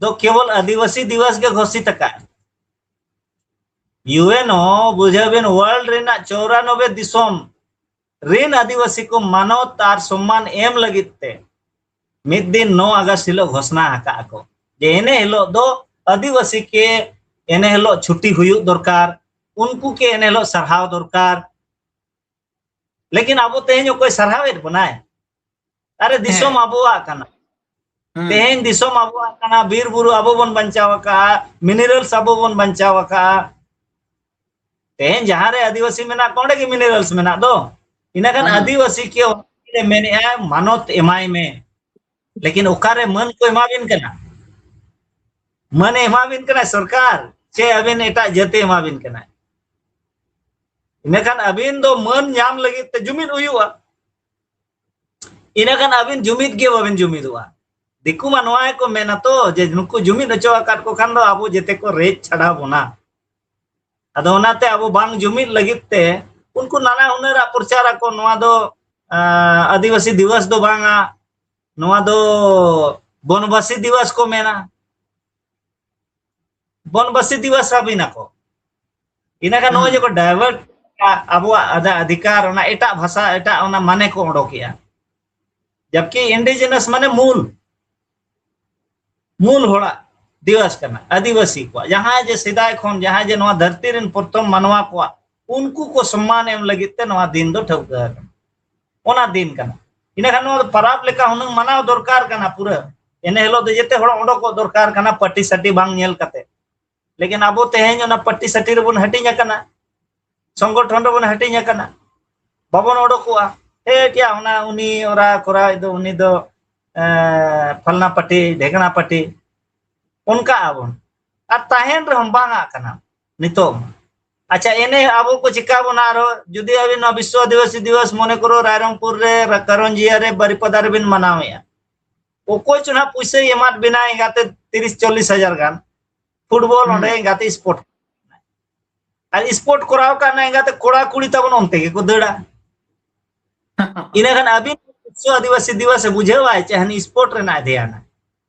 ᱫᱚ ᱠᱮᱵᱚᱞ ᱟᱹᱫᱤᱵᱟᱹᱥᱤ ᱫᱤᱵᱚᱥ ᱜᱮ ᱜᱷᱳᱥᱤᱛ ᱟᱠᱟᱫ᱾ ᱭᱩ ᱮᱱ ᱳ, ᱵᱩᱡᱷᱟᱹᱣ ᱵᱤᱱ, ᱣᱟᱨᱞᱰ ᱨᱮᱱᱟᱜ ᱪᱚᱣᱨᱟᱱᱚᱵᱵᱳᱭ ᱫᱤᱥᱚᱢ ᱨᱤᱱ ᱟᱹᱫᱤᱵᱟᱹᱥᱤ ᱠᱚ ᱢᱟᱱᱚᱛ ᱟᱨ ᱥᱚᱢᱢᱟᱱ ᱮᱢ ᱞᱟᱹᱜᱤᱫ ᱛᱮ ᱢᱤᱫ ᱫᱤᱱ ᱱᱚ ᱟᱜᱚᱥᱴ ᱦᱤᱞᱳᱜ ᱜᱷᱳᱥᱱᱟ ᱟᱠᱟᱫ ᱟᱠᱚ ᱡᱮ ᱮᱱᱮ ᱦᱤᱞᱳᱜ ᱫᱚ ᱟᱹᱫᱤᱵᱟᱹᱥᱤ ᱠᱮ ᱮᱱᱮ ᱦᱤᱞᱳᱜ ᱪᱷᱩᱴᱤ ᱦᱩᱭᱩᱜ ᱫᱚᱨᱠᱟᱨ, ᱩᱱᱠᱩ ᱠᱮ ᱮᱱᱮ ᱦᱤᱞᱳᱜ ᱥᱟᱨᱦᱟᱣ ᱫᱚᱨᱠᱟᱨ᱾ ᱞᱮᱠᱤᱱ ᱟᱵᱚ ᱛᱮᱦᱮᱧ ᱚᱠᱚᱭ ᱥᱟᱨᱦᱟᱣᱮᱫ ᱵᱚᱱᱟᱭ? ᱟᱨᱮ, ᱫᱤᱥᱚᱢ ᱦᱮᱸ᱾ ᱟᱵᱚᱣᱟᱜ ᱠᱟᱱᱟ᱾ ᱦᱩᱸ᱾ ᱛᱮᱦᱮᱧ ᱫᱤᱥᱚᱢ ᱟᱵᱚᱣᱟᱜ ᱠᱟᱱᱟ, ᱵᱤᱨ ᱵᱩᱨᱩ ᱟᱵᱚ ᱵᱚᱱ ᱵᱟᱧᱪᱟᱣ ᱟᱠᱟᱫᱼᱟ, ᱢᱤᱱᱟᱨᱮᱞᱥ ᱟᱵᱚ ᱵᱚᱱ ᱵᱟᱧᱪᱟᱣ ᱟᱠᱟᱫᱼᱟ᱾ ᱛᱮᱦᱮᱧ ᱡᱟᱦᱟᱸ ᱨᱮ ᱟᱹᱫᱤᱵᱟᱹᱥᱤ ᱢᱮᱱᱟᱜ ᱠᱚᱣᱟ, ᱚᱸᱰᱮ ᱜᱮ ᱢᱤᱱᱟᱨᱮᱞᱥ ᱢᱮᱱᱟᱜ ᱫᱚ᱾ ᱤᱱᱟᱹ ᱠᱷᱟᱱ ᱦᱩᱸ᱾ ᱟᱹᱫᱤᱵᱟᱹᱥᱤ ᱠᱮ ᱚᱱᱟ ᱨᱮ ᱢᱮᱱᱮᱫᱼᱟ, ᱢᱟᱱᱚᱛ ᱮᱢᱟᱭ ᱢᱮ᱾ ᱞᱮᱠᱤᱱ ᱚᱠᱟᱨᱮ ᱢᱟᱹᱱ ᱠᱚ ᱮᱢᱟᱵᱤᱱ ᱠᱟᱱᱟ? ᱢᱟᱹᱱ ᱮ ᱮᱢᱟᱵᱤᱱ ᱠᱟᱱᱟ ᱥᱚᱨᱠᱟᱨ, ᱪᱮ ᱟᱹᱵᱤᱱ ᱮᱴᱟᱜ ᱡᱟᱹᱛᱤ ᱮᱢᱟᱵᱤᱱ ᱠᱟᱱᱟ? ᱤᱱᱟᱹ ᱠᱷᱟᱱ ᱟᱹᱵᱤᱱ ᱫᱚ ᱢᱟᱹᱱ ᱧᱟᱢ ᱞᱟᱹᱜᱤᱫ ᱛᱮ ᱡᱩᱢᱤᱫ ᱦᱩᱭᱩᱜᱼᱟ᱾ ᱤᱱᱟᱹ ᱠᱷᱟᱱ ᱟᱹᱵᱤᱱ ᱡᱩᱢᱤᱫ ᱜᱮ ᱵᱟᱵᱤᱱ ᱡᱩᱢᱤᱫᱚᱜᱼᱟ᱾ ᱫᱤᱠᱩ ᱢᱟ ᱱᱚᱣᱟ ᱜᱮᱠᱚ ᱢᱮᱱᱟ ᱛᱚ, ᱡᱮ ᱱᱩᱠᱩ ᱡᱩᱢᱤᱫ ᱦᱚᱪᱚ ᱟᱠᱟᱫ ᱠᱚ ᱠᱷᱟᱱ ᱫᱚ ᱟᱵᱚ ᱡᱮᱛᱮ ᱠᱚ ᱨᱮᱡ ᱪᱷᱟᱰᱟᱣ ᱵᱚᱱᱟ᱾ ᱟᱫᱚ ᱚᱱᱟᱛᱮ ᱟᱵᱚ ᱵᱟᱝ ᱡᱩᱢᱤᱫ ᱞᱟᱹᱜᱤᱫ ᱛᱮ ᱩᱱᱠᱩ ᱱᱟᱱᱟ ᱦᱩᱱᱟᱹᱨᱟᱜ ᱯᱨᱚᱪᱟᱨ ᱟᱠᱚ, ᱱᱚᱣᱟ ᱫᱚ, ᱟᱸ, ᱟᱹᱫᱤᱵᱟᱹᱥᱤ ᱫᱤᱵᱚᱥ ᱫᱚ ᱵᱟᱝᱟ, ᱱᱚᱣᱟ ᱫᱚ ᱵᱚᱱᱵᱟᱥᱤ ᱫᱤᱵᱚᱥ ᱠᱚ ᱢᱮᱱᱟ᱾ ᱵᱚᱱᱵᱟᱥᱤ ᱫᱤᱵᱚᱥ ᱟᱹᱵᱤᱱᱟ ᱠᱚ᱾ ᱤᱱᱟᱹ ᱠᱷᱟᱱ ᱱᱚᱜᱼᱚᱭ ᱦᱩᱸ᱾ ᱡᱮ ᱠᱚ divert ᱟᱵᱚᱣᱟᱜ ᱟᱫᱟ-, ᱚᱫᱷᱤᱠᱟᱨ, ᱚᱱᱟ ᱮᱴᱟᱜ ᱵᱷᱟᱥᱟ, ᱮᱴᱟᱜ ᱚᱱᱟ ᱢᱟᱱᱮ ᱠᱚ ᱚᱰᱚᱠᱮᱜᱼᱟ᱾ ᱡᱟᱵᱠᱤ indigenous ᱢᱟᱱᱮ ᱢᱩᱞ, ᱢᱩᱞ ᱦᱚᱲᱟᱜ ᱫᱤᱵᱚᱥ ᱠᱟᱱᱟ, ᱟᱹᱫᱤᱵᱟᱹᱥᱤ ᱠᱚᱣᱟᱜ, ᱡᱟᱦᱟᱸᱭ ᱡᱮ ᱥᱮᱫᱟᱭ ᱠᱷᱚᱱ, ᱡᱟᱦᱟᱸᱭ ᱡᱮ ᱱᱚᱣᱟ ᱫᱷᱟᱹᱨᱛᱤ ᱨᱮᱱ ᱯᱨᱚᱛᱷᱚᱢ ᱢᱟᱱᱣᱟ ᱠᱚᱣᱟᱜ, ᱩᱱᱠᱩ ᱠᱚ ᱥᱚᱢᱢᱟᱱ ᱮᱢ ᱞᱟᱹᱜᱤᱫ ᱛᱮ ᱱᱚᱣᱟ ᱫᱤᱱ ᱫᱚ ᱴᱷᱟᱹᱣᱠᱟᱹ ᱟᱠᱟᱱᱟ, ᱚᱱᱟ ᱫᱤᱱ ᱠᱟᱱᱟ᱾ ᱤᱱᱟᱹ ᱠᱷᱟᱱ ᱱᱚᱣᱟ ᱫᱚ ᱯᱟᱨᱟᱵᱽ ᱞᱮᱠᱟ ᱦᱩᱱᱟᱹᱝ ᱢᱟᱱᱟᱣ ᱫᱚᱨᱠᱟᱨ ᱠᱟᱱᱟ ᱯᱩᱨᱟᱹ᱾ ᱮᱱᱮ ᱦᱤᱞᱳᱜ ᱫᱚ ᱡᱮᱛᱮ ᱦᱚᱲ ᱚᱰᱚᱠᱚᱜ ᱫᱚᱨᱠᱟᱨ ᱠᱟᱱᱟ, ᱯᱟᱹᱴᱤ ᱥᱟᱹᱴᱤ ᱵᱟᱝ ᱧᱮᱞ ᱠᱟᱛᱮ᱾ ᱞᱮᱠᱤᱱ ᱟᱵᱚ ᱛᱮᱦᱮᱧ ᱚᱱᱟ ᱯᱟᱹᱴᱤ ᱥᱟᱹᱴᱤ ᱨᱮᱵᱚᱱ ᱦᱟᱹᱴᱤᱧ ᱟᱠᱟᱱᱟ, ᱥᱚᱝᱜᱚᱴᱷᱚᱱ ᱨᱮᱵᱚᱱ ᱦᱟᱹᱴᱤᱧ ᱟᱠᱟᱱᱟ, ᱵᱟᱵᱚᱱ ᱚᱰᱚᱠᱚᱜᱼᱟ᱾ ᱦᱮᱸ, ᱴᱷᱤᱠ ᱜᱮᱭᱟ, ᱚᱱᱟ ᱩᱱᱤ ᱚᱨᱟ ᱠᱚᱨᱟᱣ ᱫᱚ, ᱩᱱᱤ ᱫᱚ, ᱮ, ᱯᱷᱟᱞᱱᱟ ᱯᱟᱹᱴᱤ, ᱰᱷᱮᱠᱱᱟ ᱯᱟᱹᱴᱤ, ᱚᱱᱠᱟ ᱟᱵᱚᱱ᱾ ᱟᱨ ᱛᱟᱦᱮᱱ ᱨᱮᱦᱚᱸ ᱵᱟᱝ ᱟᱜ ᱠᱟᱱᱟ ᱱᱤᱛᱚᱜ᱾ ᱟᱪᱪᱷᱟ, ᱮᱱᱮ ᱟᱵᱚ ᱠᱚ ᱪᱤᱠᱟ ᱵᱚᱱᱟ ᱟᱨᱚ, ᱡᱩᱫᱤ ᱟᱹᱵᱤᱱ ᱱᱚᱣᱟ ᱵᱤᱥᱥᱚ ᱟᱹᱫᱤᱵᱟᱹᱥᱤ ᱫᱤᱵᱚᱥ ᱢᱚᱱᱮ ᱠᱚᱨᱚ ᱨᱟᱭᱨᱚᱝᱯᱩᱨ ᱨᱮ, ᱨᱟ-, ᱠᱟᱨᱚᱱᱡᱤᱭᱟ ᱨᱮ, ᱵᱟᱨᱤᱯᱟᱫᱟ ᱨᱮᱵᱤᱱ ᱢᱟᱱᱟᱣᱮᱫᱼᱟ, ᱚᱠᱚᱭ ᱪᱚ ᱱᱟᱦᱟᱜ ᱯᱩᱭᱥᱟᱹᱭ ᱮᱢᱟᱫ ᱵᱮᱱᱟ ᱮᱸᱜᱟᱛᱮ ᱛᱤᱨᱤᱥ ᱪᱚᱞᱞᱤᱥ ᱦᱟᱡᱟᱨ ᱜᱟᱱ, ᱯᱷᱩᱴᱵᱚᱞ ᱦᱩᱸ᱾ ᱚᱸᱰᱮ ᱮᱸᱜᱟᱛᱮ ᱥᱯᱳᱨᱴ᱾ ᱟᱨ ᱥᱯᱳᱨᱴ ᱠᱚᱨᱟᱣ ᱠᱟᱜ ᱱᱟ ᱮᱸᱜᱟᱛᱮ ᱠᱚᱲᱟ ᱠᱩᱲᱤ ᱛᱟᱵᱚᱱ ᱚᱱᱛᱮ ᱜᱮᱠᱚ ᱫᱟᱹᱲᱟ᱾ ᱤᱱᱟᱹ ᱠᱷᱟᱱ ᱟᱹᱵᱤᱱ ᱵᱤᱥᱥᱚ ᱟᱹᱫᱤᱵᱟᱹᱥᱤ ᱫᱤᱵᱚᱥ ᱮ ᱵᱩᱡᱷᱟᱹᱣᱟᱭ ᱪᱮ ᱦᱟᱹᱱᱤ ᱥᱯᱳᱨᱴ ᱨᱮᱱᱟᱜ ᱫᱷᱮᱭᱟᱱᱟ?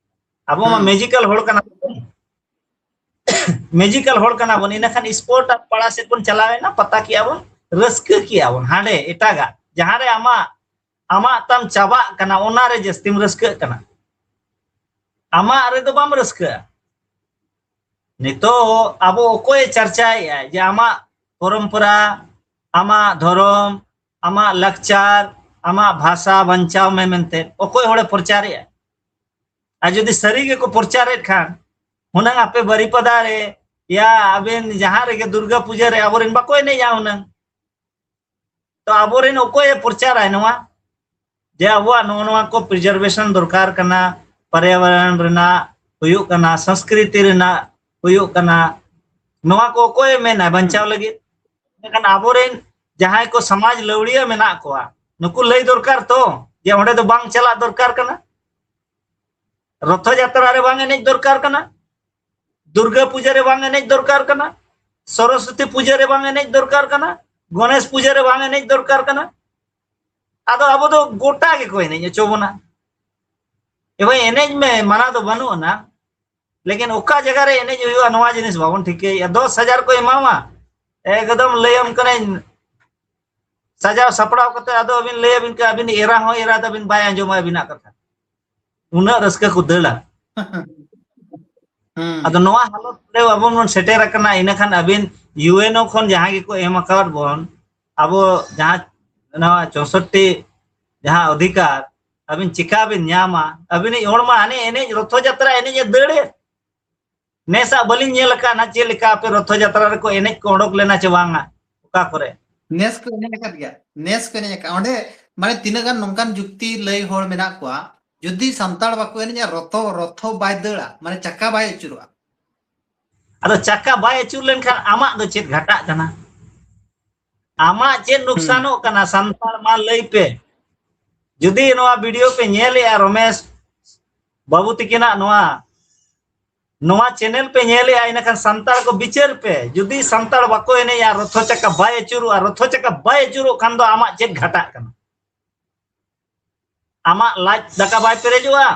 ᱟᱵᱚ ᱢᱟ ᱦᱩᱸ᱾ ᱢᱮᱡᱤᱠᱟᱞ ᱦᱚᱲ ᱠᱟᱱᱟ ᱵᱚᱱ᱾ ᱢᱮᱡᱤᱠᱟᱞ ᱦᱚᱲ ᱠᱟᱱᱟ ᱵᱚᱱ᱾ ᱤᱱᱟᱹ ᱠᱷᱟᱱ ᱥᱯᱳᱨᱴ ᱟᱨ ᱯᱟᱲᱟ ᱥᱮᱫ ᱵᱚᱱ ᱪᱟᱞᱟᱣ ᱮᱱᱟ, ᱯᱟᱛᱟ ᱠᱮᱜᱼᱟ ᱵᱚᱱ, ᱨᱟᱹᱥᱠᱟᱹ ᱠᱮᱜᱼᱟ ᱵᱚᱱ᱾ ᱦᱟᱸᱰᱮ ᱮᱴᱟᱜᱟᱜ ᱡᱟᱦᱟᱸ ᱨᱮ ᱟᱢᱟᱜ, ᱟᱢᱟᱜ ᱛᱟᱢ ᱪᱟᱵᱟᱜ ᱠᱟᱱᱟ, ᱚᱱᱟ ᱨᱮ ᱡᱟᱹᱥᱛᱤᱢ ᱨᱟᱹᱥᱠᱟᱹᱜ ᱠᱟᱱᱟ᱾ ᱟᱢᱟᱜ ᱨᱮᱫᱚ ᱵᱟᱢ ᱨᱟᱹᱥᱠᱟᱹᱜᱼᱟ᱾ ᱱᱤᱛᱚᱜ ᱟᱵᱚ ᱚᱠᱚᱭᱮ ᱪᱟᱨᱪᱟᱭᱮᱫᱼᱟ ᱡᱮ ᱟᱢᱟᱜ ᱯᱚᱨᱚᱢᱯᱚᱨᱟ, ᱟᱢᱟᱜ ᱫᱷᱚᱨᱚᱢ, ᱟᱢᱟᱜ ᱞᱟᱠᱪᱟᱨ, ᱟᱢᱟᱜ ᱵᱷᱟᱥᱟ ᱵᱟᱧᱪᱟᱣ ᱢᱮ ᱢᱮᱱᱛᱮ ᱚᱠᱚᱭ ᱦᱚᱲᱮ ᱯᱨᱚᱪᱟᱨᱮᱫᱼᱟ? ᱟᱨ ᱡᱩᱫᱤ ᱥᱟᱹᱨᱤ ᱜᱮᱠᱚ ᱯᱨᱚᱪᱟᱨᱮᱫ ᱠᱷᱟᱱ, ᱦᱩᱱᱟᱹᱝ ᱟᱯᱮ ᱵᱟᱨᱤᱯᱟᱫᱟ ᱨᱮ ᱭᱟ ᱟᱵᱮᱱ ᱡᱟᱦᱟᱸ ᱨᱮᱜᱮ ᱫᱩᱨᱜᱟ ᱯᱩᱡᱟᱹ ᱨᱮ ᱟᱵᱚᱨᱮᱱ ᱵᱟᱠᱚ ᱮᱱᱮᱡᱼᱟ ᱦᱩᱱᱟᱹᱝ᱾ ᱛᱚ ᱟᱵᱚᱨᱮᱱ ᱚᱠᱚᱭᱮ ᱯᱨᱚᱪᱟᱨᱟᱭ ᱱᱚᱣᱟ? ᱡᱮ ᱟᱵᱚᱣᱟᱜ ᱱᱚᱜᱼᱚ ᱱᱚᱣᱟ ᱠᱚ ᱯᱨᱤᱡᱟᱨᱵᱷᱮᱥᱚᱱ ᱫᱚᱨᱠᱟᱨ ᱠᱟᱱᱟ, ᱯᱚᱨᱭᱟᱵᱚᱨᱚᱱ ᱨᱮᱱᱟᱜ ᱦᱩᱭᱩᱜ ᱠᱟᱱᱟ, ᱥᱚᱝᱥᱠᱨᱤᱛᱤ ᱨᱮᱱᱟᱜ ᱦᱩᱭᱩᱜ ᱠᱟᱱᱟ, ᱱᱚᱣᱟ ᱠᱚ ᱚᱠᱚᱭᱮ ᱢᱮᱱᱟ ᱵᱟᱧᱪᱟᱣ ᱞᱟᱹᱜᱤᱫ? ᱢᱮᱱᱠᱷᱟᱱ ᱟᱵᱚᱨᱮᱱ ᱡᱟᱦᱟᱸᱭ ᱠᱚ ᱥᱚᱢᱟᱡᱽ ᱞᱟᱹᱣᱲᱤᱭᱟᱹ ᱢᱮᱱᱟᱜ ᱠᱚᱣᱟ, ᱱᱩᱠᱩ ᱞᱟᱹᱭ ᱫᱚᱨᱠᱟᱨ ᱛᱚ ᱡᱮ ᱚᱸᱰᱮ ᱫᱚ ᱵᱟᱝ ᱪᱟᱞᱟᱜ ᱫᱚᱨᱠᱟᱨ ᱠᱟᱱᱟ, ᱨᱚᱛᱷᱚ ᱡᱟᱛᱨᱟ ᱨᱮ ᱵᱟᱝ ᱮᱱᱮᱡ ᱫᱚᱨᱠᱟᱨ ᱠᱟᱱᱟ, ᱫᱩᱨᱜᱟᱹ ᱯᱩᱡᱟᱹ ᱨᱮ ᱵᱟᱝ ᱮᱱᱮᱡ ᱫᱚᱨᱠᱟᱨ ᱠᱟᱱᱟ, ᱥᱚᱨᱚᱥᱚᱛᱤ ᱯᱩᱡᱟᱹ ᱨᱮ ᱵᱟᱝ ᱮᱱᱮᱡ ᱫᱚᱨᱠᱟᱨ ᱠᱟᱱᱟ, ᱜᱚᱱᱮᱥ ᱯᱩᱡᱟᱹ ᱨᱮ ᱵᱟᱝ ᱮᱱᱮᱡ ᱫᱚᱨᱠᱟᱨ ᱠᱟᱱᱟ᱾ ᱟᱫᱚ ᱟᱵᱚ ᱫᱚ ᱜᱚᱴᱟ ᱜᱮᱠᱚ ᱮᱱᱮᱡ ᱦᱚᱪᱚ ᱵᱚᱱᱟ᱾ ᱮ ᱵᱷᱟᱭ, ᱮᱱᱮᱡ ᱢᱮ, ᱢᱟᱱᱟ ᱫᱚ ᱵᱟᱹᱱᱩᱜ ᱟᱱᱟ, ᱞᱮᱠᱤᱱ ᱚᱠᱟ ᱡᱟᱭᱜᱟ ᱨᱮ ᱮᱱᱮᱡ ᱦᱩᱭᱩᱜᱼᱟ, ᱱᱚᱣᱟ ᱡᱤᱱᱤᱥ ᱵᱟᱵᱚᱱ ᱴᱷᱤᱠᱟᱹᱭᱮᱫᱼᱟ᱾ ᱫᱚᱥ ᱦᱟᱡᱟᱨ ᱠᱚ ᱮᱢᱟᱢᱟ, ᱮᱠᱫᱚᱢ ᱞᱟᱹᱭᱟᱢ ᱠᱟᱹᱱᱟᱹᱧ, ᱥᱟᱡᱟᱣ ᱥᱟᱯᱲᱟᱣ ᱠᱟᱛᱮ ᱟᱫᱚ ᱟᱹᱵᱤᱱ ᱞᱟᱹᱭ ᱟᱹᱵᱤᱱ ᱠᱟᱱᱟ, ᱟᱹᱵᱤᱱ ᱮᱨᱟ ᱦᱚᱸ ᱮᱨᱟ ᱛᱟᱵᱤᱱ ᱵᱟᱭ ᱟᱸᱡᱚᱢᱟ ᱟᱹᱵᱤᱱᱟᱜ ᱠᱟᱛᱷᱟ᱾ ᱩᱱᱟᱹᱜ ᱨᱟᱹᱥᱠᱟᱹ ᱠᱚ ᱫᱟᱹᱲᱟ᱾ ᱦᱩᱸ᱾ ᱟᱫᱚ ᱱᱚᱣᱟ ᱦᱟᱞᱚᱛ ᱨᱮ ᱟᱵᱚ ᱵᱚᱱ ᱥᱮᱴᱮᱨ ᱟᱠᱟᱱᱟ, ᱤᱱᱟᱹ ᱠᱷᱟᱱ ᱟᱹᱵᱤᱱ ᱭᱩ ᱮᱱ ᱳ ᱠᱷᱚᱱ ᱡᱟᱦᱟᱸ ᱜᱮᱠᱚ ᱮᱢ ᱟᱠᱟᱫ ᱵᱚᱱ, ᱟᱵᱚ ᱡᱟᱦᱟᱸ ᱱᱚᱣᱟ ᱪᱳᱥᱳᱴᱴᱤ ᱡᱟᱦᱟᱸ ᱚᱫᱷᱤᱠᱟᱨ, ᱟᱹᱵᱤᱱ ᱪᱤᱠᱟ ᱵᱤᱱ ᱧᱟᱢᱟ? ᱟᱹᱵᱤᱱᱤᱡ ᱦᱚᱲ ᱢᱟ ᱦᱟᱱᱮ ᱮᱱᱮᱡ, ᱨᱚᱛᱷᱚ ᱡᱟᱛᱨᱟ ᱮᱱᱮᱡ ᱮ ᱫᱟᱹᱲᱮᱫ᱾ ᱱᱮᱥᱟᱜ ᱵᱟᱹᱞᱤᱧ ᱧᱮᱞ ᱟᱠᱟᱫ ᱱᱟᱜ ᱪᱮᱫ ᱞᱮᱠᱟ ᱟᱯᱮ ᱨᱚᱛᱷᱚ ᱡᱟᱛᱨᱟ ᱨᱮᱠᱚ ᱮᱱᱮᱡ ᱠᱚ ᱚᱰᱚᱠ ᱞᱮᱱᱟ ᱪᱮ ᱵᱟᱝᱟ, ᱚᱠᱟ ᱠᱚᱨᱮ? ᱱᱮᱥ ᱠᱚ ᱮᱱᱮᱡ ᱟᱠᱟᱫ ᱜᱮᱭᱟ, ᱱᱮᱥ ᱠᱚ ᱮᱱᱮᱡ ᱟᱠᱟᱫ᱾ ᱚᱸᱰᱮ ᱢᱟᱱᱮ ᱛᱤᱱᱟᱹᱜ ᱜᱟᱱ ᱱᱚᱝᱠᱟᱱ ᱡᱩᱠᱛᱤ ᱞᱟᱹᱭ ᱦᱚᱲ ᱢᱮᱱᱟᱜ ᱠᱚᱣᱟ, ᱡᱩᱫᱤ ᱥᱟᱱᱛᱟᱲ ᱵᱟᱠᱚ ᱮᱱᱮᱡᱼᱟ, ᱨᱚᱛᱷᱚ, ᱨᱚᱛᱷᱚ ᱵᱟᱭ ᱫᱟᱹᱲᱟ, ᱢᱟᱱᱮ ᱪᱟᱠᱟ ᱵᱟᱭ ᱟᱹᱪᱩᱨᱚᱜᱼᱟ᱾ ᱟᱫᱚ ᱪᱟᱠᱟ ᱵᱟᱭ ᱟᱹᱪᱩᱨ ᱞᱮᱱᱠᱷᱟᱱ ᱟᱢᱟᱜ ᱫᱚ ᱪᱮᱫ ᱜᱷᱟᱴᱟᱜ ᱠᱟᱱᱟ? ᱟᱢᱟᱜ ᱪᱮᱫ ᱦᱩᱸ᱾ ᱱᱩᱠᱥᱟᱱᱚᱜ ᱠᱟᱱᱟ ᱥᱟᱱᱛᱟᱲ? ᱢᱟ ᱞᱟᱹᱭ ᱯᱮ᱾ ᱡᱩᱫᱤ ᱱᱚᱣᱟ ᱵᱷᱤᱰᱤᱭᱳ ᱯᱮ ᱧᱮᱞᱮᱜᱼᱟ, ᱨᱚᱢᱮᱥ ᱵᱟᱹᱵᱩ ᱛᱤᱠᱤᱱᱟᱜ ᱱᱚᱣᱟ, ᱱᱚᱣᱟ ᱪᱮᱱᱮᱞ ᱯᱮ ᱧᱮᱞᱮᱜᱼᱟ, ᱤᱱᱟᱹᱠᱷᱟᱱ ᱥᱟᱱᱛᱟᱲ ᱠᱚ ᱵᱤᱪᱟᱹᱨ ᱯᱮ᱾ ᱡᱩᱫᱤ ᱥᱟᱱᱛᱟᱲ ᱵᱟᱠᱚ ᱮᱱᱮᱡᱼᱟ, ᱨᱚᱛᱷᱚ ᱪᱟᱠᱟ ᱵᱟᱭ ᱟᱹᱪᱩᱨᱚᱜᱼᱟ, ᱨᱚᱛᱷᱚ ᱪᱟᱠᱟ ᱵᱟᱭ ᱟᱹᱪᱩᱨᱚᱜ ᱠᱷᱟᱱ ᱫᱚ ᱟᱢᱟᱜ ᱪᱮᱫ ᱜᱷᱟᱴᱟᱜ ᱠᱟᱱᱟ? ᱟᱢᱟᱜ ᱞᱟᱡ ᱫᱟᱠᱟ ᱵᱟᱭ ᱯᱮᱨᱮᱡᱚᱜᱼᱟ?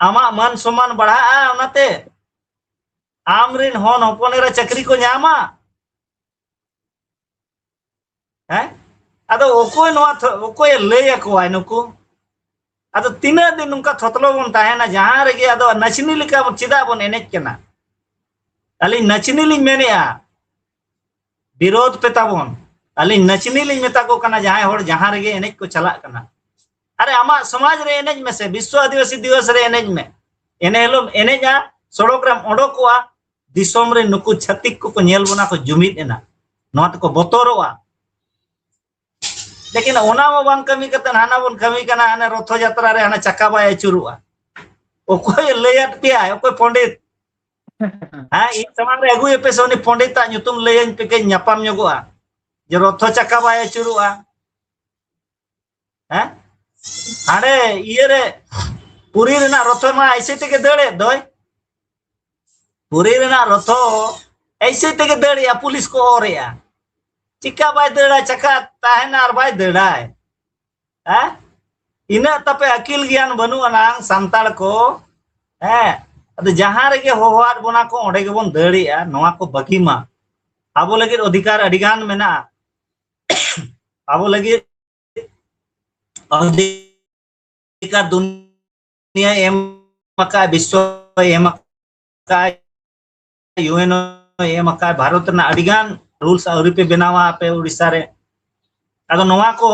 ᱟᱢᱟᱜ ᱢᱟᱱ ᱥᱚᱢᱢᱟᱱ ᱵᱟᱲᱦᱟᱜᱼᱟ ᱚᱱᱟᱛᱮ? ᱟᱢ ᱨᱤᱱ ᱦᱚᱱ ᱦᱚᱯᱚᱱ ᱮᱨᱟ ᱪᱟᱹᱠᱨᱤ ᱠᱚ ᱧᱟᱢᱟ? ᱦᱮᱸ? ᱟᱫᱚ ᱚᱠᱚᱭ ᱱᱚᱣᱟ ᱛᱷᱚ-, ᱚᱠᱚᱭᱮ ᱞᱟᱹᱭ ᱟᱠᱚᱣᱟᱭ ᱱᱩᱠᱩ? ᱟᱫᱚ ᱛᱤᱱᱟᱹᱜ ᱫᱤᱱ ᱱᱚᱝᱠᱟ ᱛᱷᱚᱛᱞᱚ ᱵᱚᱱ ᱛᱟᱦᱮᱱᱟ, ᱡᱟᱦᱟᱸ ᱨᱮᱜᱮ ᱟᱫᱚ ᱱᱟᱪᱱᱤ ᱞᱮᱠᱟ ᱵᱚᱱ, ᱪᱮᱫᱟᱜ ᱵᱚᱱ ᱮᱱᱮᱡ ᱠᱟᱱᱟ? ᱟᱹᱞᱤᱧ ᱱᱟᱪᱱᱤ ᱞᱤᱧ ᱢᱮᱱᱮᱜᱼᱟ, ᱵᱤᱨᱳᱫᱷ ᱯᱮ ᱛᱟᱵᱚᱱ᱾ ᱟᱹᱞᱤᱧ ᱱᱟᱪᱱᱤ ᱞᱤᱧ ᱢᱮᱛᱟ ᱠᱚ ᱠᱟᱱᱟ, ᱡᱟᱦᱟᱸᱭ ᱦᱚᱲ ᱡᱟᱦᱟᱸ ᱨᱮᱜᱮ ᱮᱱᱮᱡ ᱠᱚ ᱪᱟᱞᱟᱜ ᱠᱟᱱᱟ᱾ ᱟᱨᱮ, ᱟᱢᱟᱜ ᱥᱚᱢᱟᱡᱽ ᱨᱮ ᱮᱱᱮᱡ ᱢᱮᱥᱮ, ᱵᱤᱥᱥᱚ ᱟᱹᱫᱤᱵᱟᱹᱥᱤ ᱫᱤᱵᱚᱥ ᱨᱮ ᱮᱱᱮᱡ ᱢᱮ᱾ ᱮᱱᱮ ᱦᱤᱞᱳᱜ ᱮᱱᱮᱡᱼᱟ, ᱥᱚᱲᱚᱠ ᱨᱮᱢ ᱚᱰᱚᱠᱚᱜᱼᱟ, ᱫᱤᱥᱚᱢ ᱨᱮ ᱱᱩᱠᱩ ᱪᱷᱟᱹᱛᱤᱠ ᱠᱚᱠᱚ ᱧᱮᱞ ᱵᱚᱱᱟ ᱠᱚ ᱡᱩᱢᱤᱫ ᱮᱱᱟ, ᱱᱚᱣᱟ ᱛᱮᱠᱚ ᱵᱚᱛᱚᱨᱚᱜᱼᱟ᱾ ᱞᱮᱠᱤᱱ ᱚᱱᱟ ᱢᱟ ᱵᱟᱝ ᱠᱟᱹᱢᱤ ᱠᱟᱛᱮ ᱦᱟᱱᱟ ᱵᱚᱱ ᱠᱟᱹᱢᱤ ᱠᱟᱱᱟ, ᱦᱟᱱᱮ ᱨᱚᱛᱷᱚ ᱡᱟᱛᱨᱟ ᱨᱮ ᱦᱟᱱᱟ ᱪᱟᱠᱟ ᱵᱟᱭ ᱟᱹᱪᱩᱨᱚᱜᱼᱟ᱾ ᱚᱠᱚᱭᱮ ᱞᱟᱹᱭᱟᱫ ᱯᱮᱭᱟᱭ? ᱚᱠᱚᱭ ᱯᱚᱸᱰᱤᱛ? ᱦᱮᱸ, ᱤᱧ ᱥᱟᱢᱟᱝ ᱨᱮ ᱟᱹᱜᱩᱭᱮᱯᱮ ᱥᱮ ᱩᱱᱤ ᱯᱚᱸᱰᱤᱛᱟᱜ ᱧᱩᱛᱩᱢ ᱞᱟᱹᱭᱟᱹᱧ ᱯᱮ, ᱠᱟᱹᱡ ᱧᱟᱯᱟᱢ ᱧᱚᱜᱚᱜᱼᱟ᱾ ᱡᱮ ᱨᱚᱛᱷᱚ ᱪᱟᱠᱟ ᱵᱟᱭ ᱟᱹᱪᱩᱨᱚᱜᱼᱟ᱾ ᱦᱮᱸ? ᱦᱟᱸᱰᱮ ᱤᱭᱟᱹ ᱨᱮ ᱯᱩᱨᱤ ᱨᱮᱱᱟᱜ ᱨᱚᱛᱷᱚ ᱢᱟ ᱮᱭᱥᱮ ᱛᱮᱜᱮ ᱫᱟᱹᱲᱮᱫ ᱫᱚᱭ᱾ ᱯᱩᱨᱤ ᱨᱮᱱᱟᱜ ᱨᱚᱛᱷᱚ ᱮᱭᱥᱮ ᱛᱮᱜᱮ ᱫᱟᱹᱲᱮᱜᱼᱟ, ᱯᱩᱞᱤᱥ ᱠᱚ ᱚᱨᱮᱜᱼᱟ᱾ ᱪᱤᱠᱟ ᱵᱟᱭ ᱫᱟᱹᱲᱟ? ᱪᱟᱠᱟ ᱛᱟᱦᱮᱱᱟ ᱟᱨ ᱵᱟᱭ ᱫᱟᱹᱲᱟᱭ᱾ ᱦᱮᱸ? ᱤᱱᱟᱹᱜ ᱛᱟᱯᱮ ᱟᱹᱠᱤᱞ ᱜᱮᱭᱟᱱ ᱵᱟᱹᱱᱩᱜ ᱟᱱᱟᱝ ᱥᱟᱱᱛᱟᱲ ᱠᱚ᱾ ᱦᱮᱸ? ᱟᱫᱚ ᱡᱟᱦᱟᱸ ᱨᱮᱜᱮ ᱦᱚᱦᱚᱣᱟᱫ ᱵᱚᱱᱟ ᱠᱚ, ᱚᱸᱰᱮ ᱜᱮᱵᱚᱱ ᱫᱟᱹᱲᱮᱜᱼᱟ᱾ ᱱᱚᱣᱟ ᱠᱚ ᱵᱟᱹᱜᱤ ᱢᱟ᱾ ᱟᱵᱚ ᱞᱟᱹᱜᱤᱫ ᱚᱫᱷᱤᱠᱟᱨ ᱟᱹᱰᱤ ᱜᱟᱱ ᱢᱮᱱᱟᱜᱼᱟ᱾ ᱟᱵᱚ ᱞᱟᱹᱜᱤᱫ ᱚᱫᱷᱤᱠᱟᱨ ᱫᱩᱱᱤᱭᱟᱹ ᱮᱢ ᱟᱠᱟᱫ, ᱵᱤᱥᱥᱚ ᱮᱢ ᱟᱠᱟᱫ, ᱭᱩ ᱮᱱ ᱮ ᱮᱢ ᱟᱠᱟᱫ, ᱵᱷᱟᱨᱚᱛ ᱨᱮᱱᱟᱜ ᱟᱹᱰᱤ ᱜᱟᱱ ᱨᱩᱞᱥ ᱟᱹᱣᱨᱤ ᱯᱮ ᱵᱮᱱᱟᱣᱟ ᱟᱯᱮ ᱩᱲᱤᱥᱥᱟ ᱨᱮ᱾ ᱟᱫᱚ ᱱᱚᱣᱟ ᱠᱚ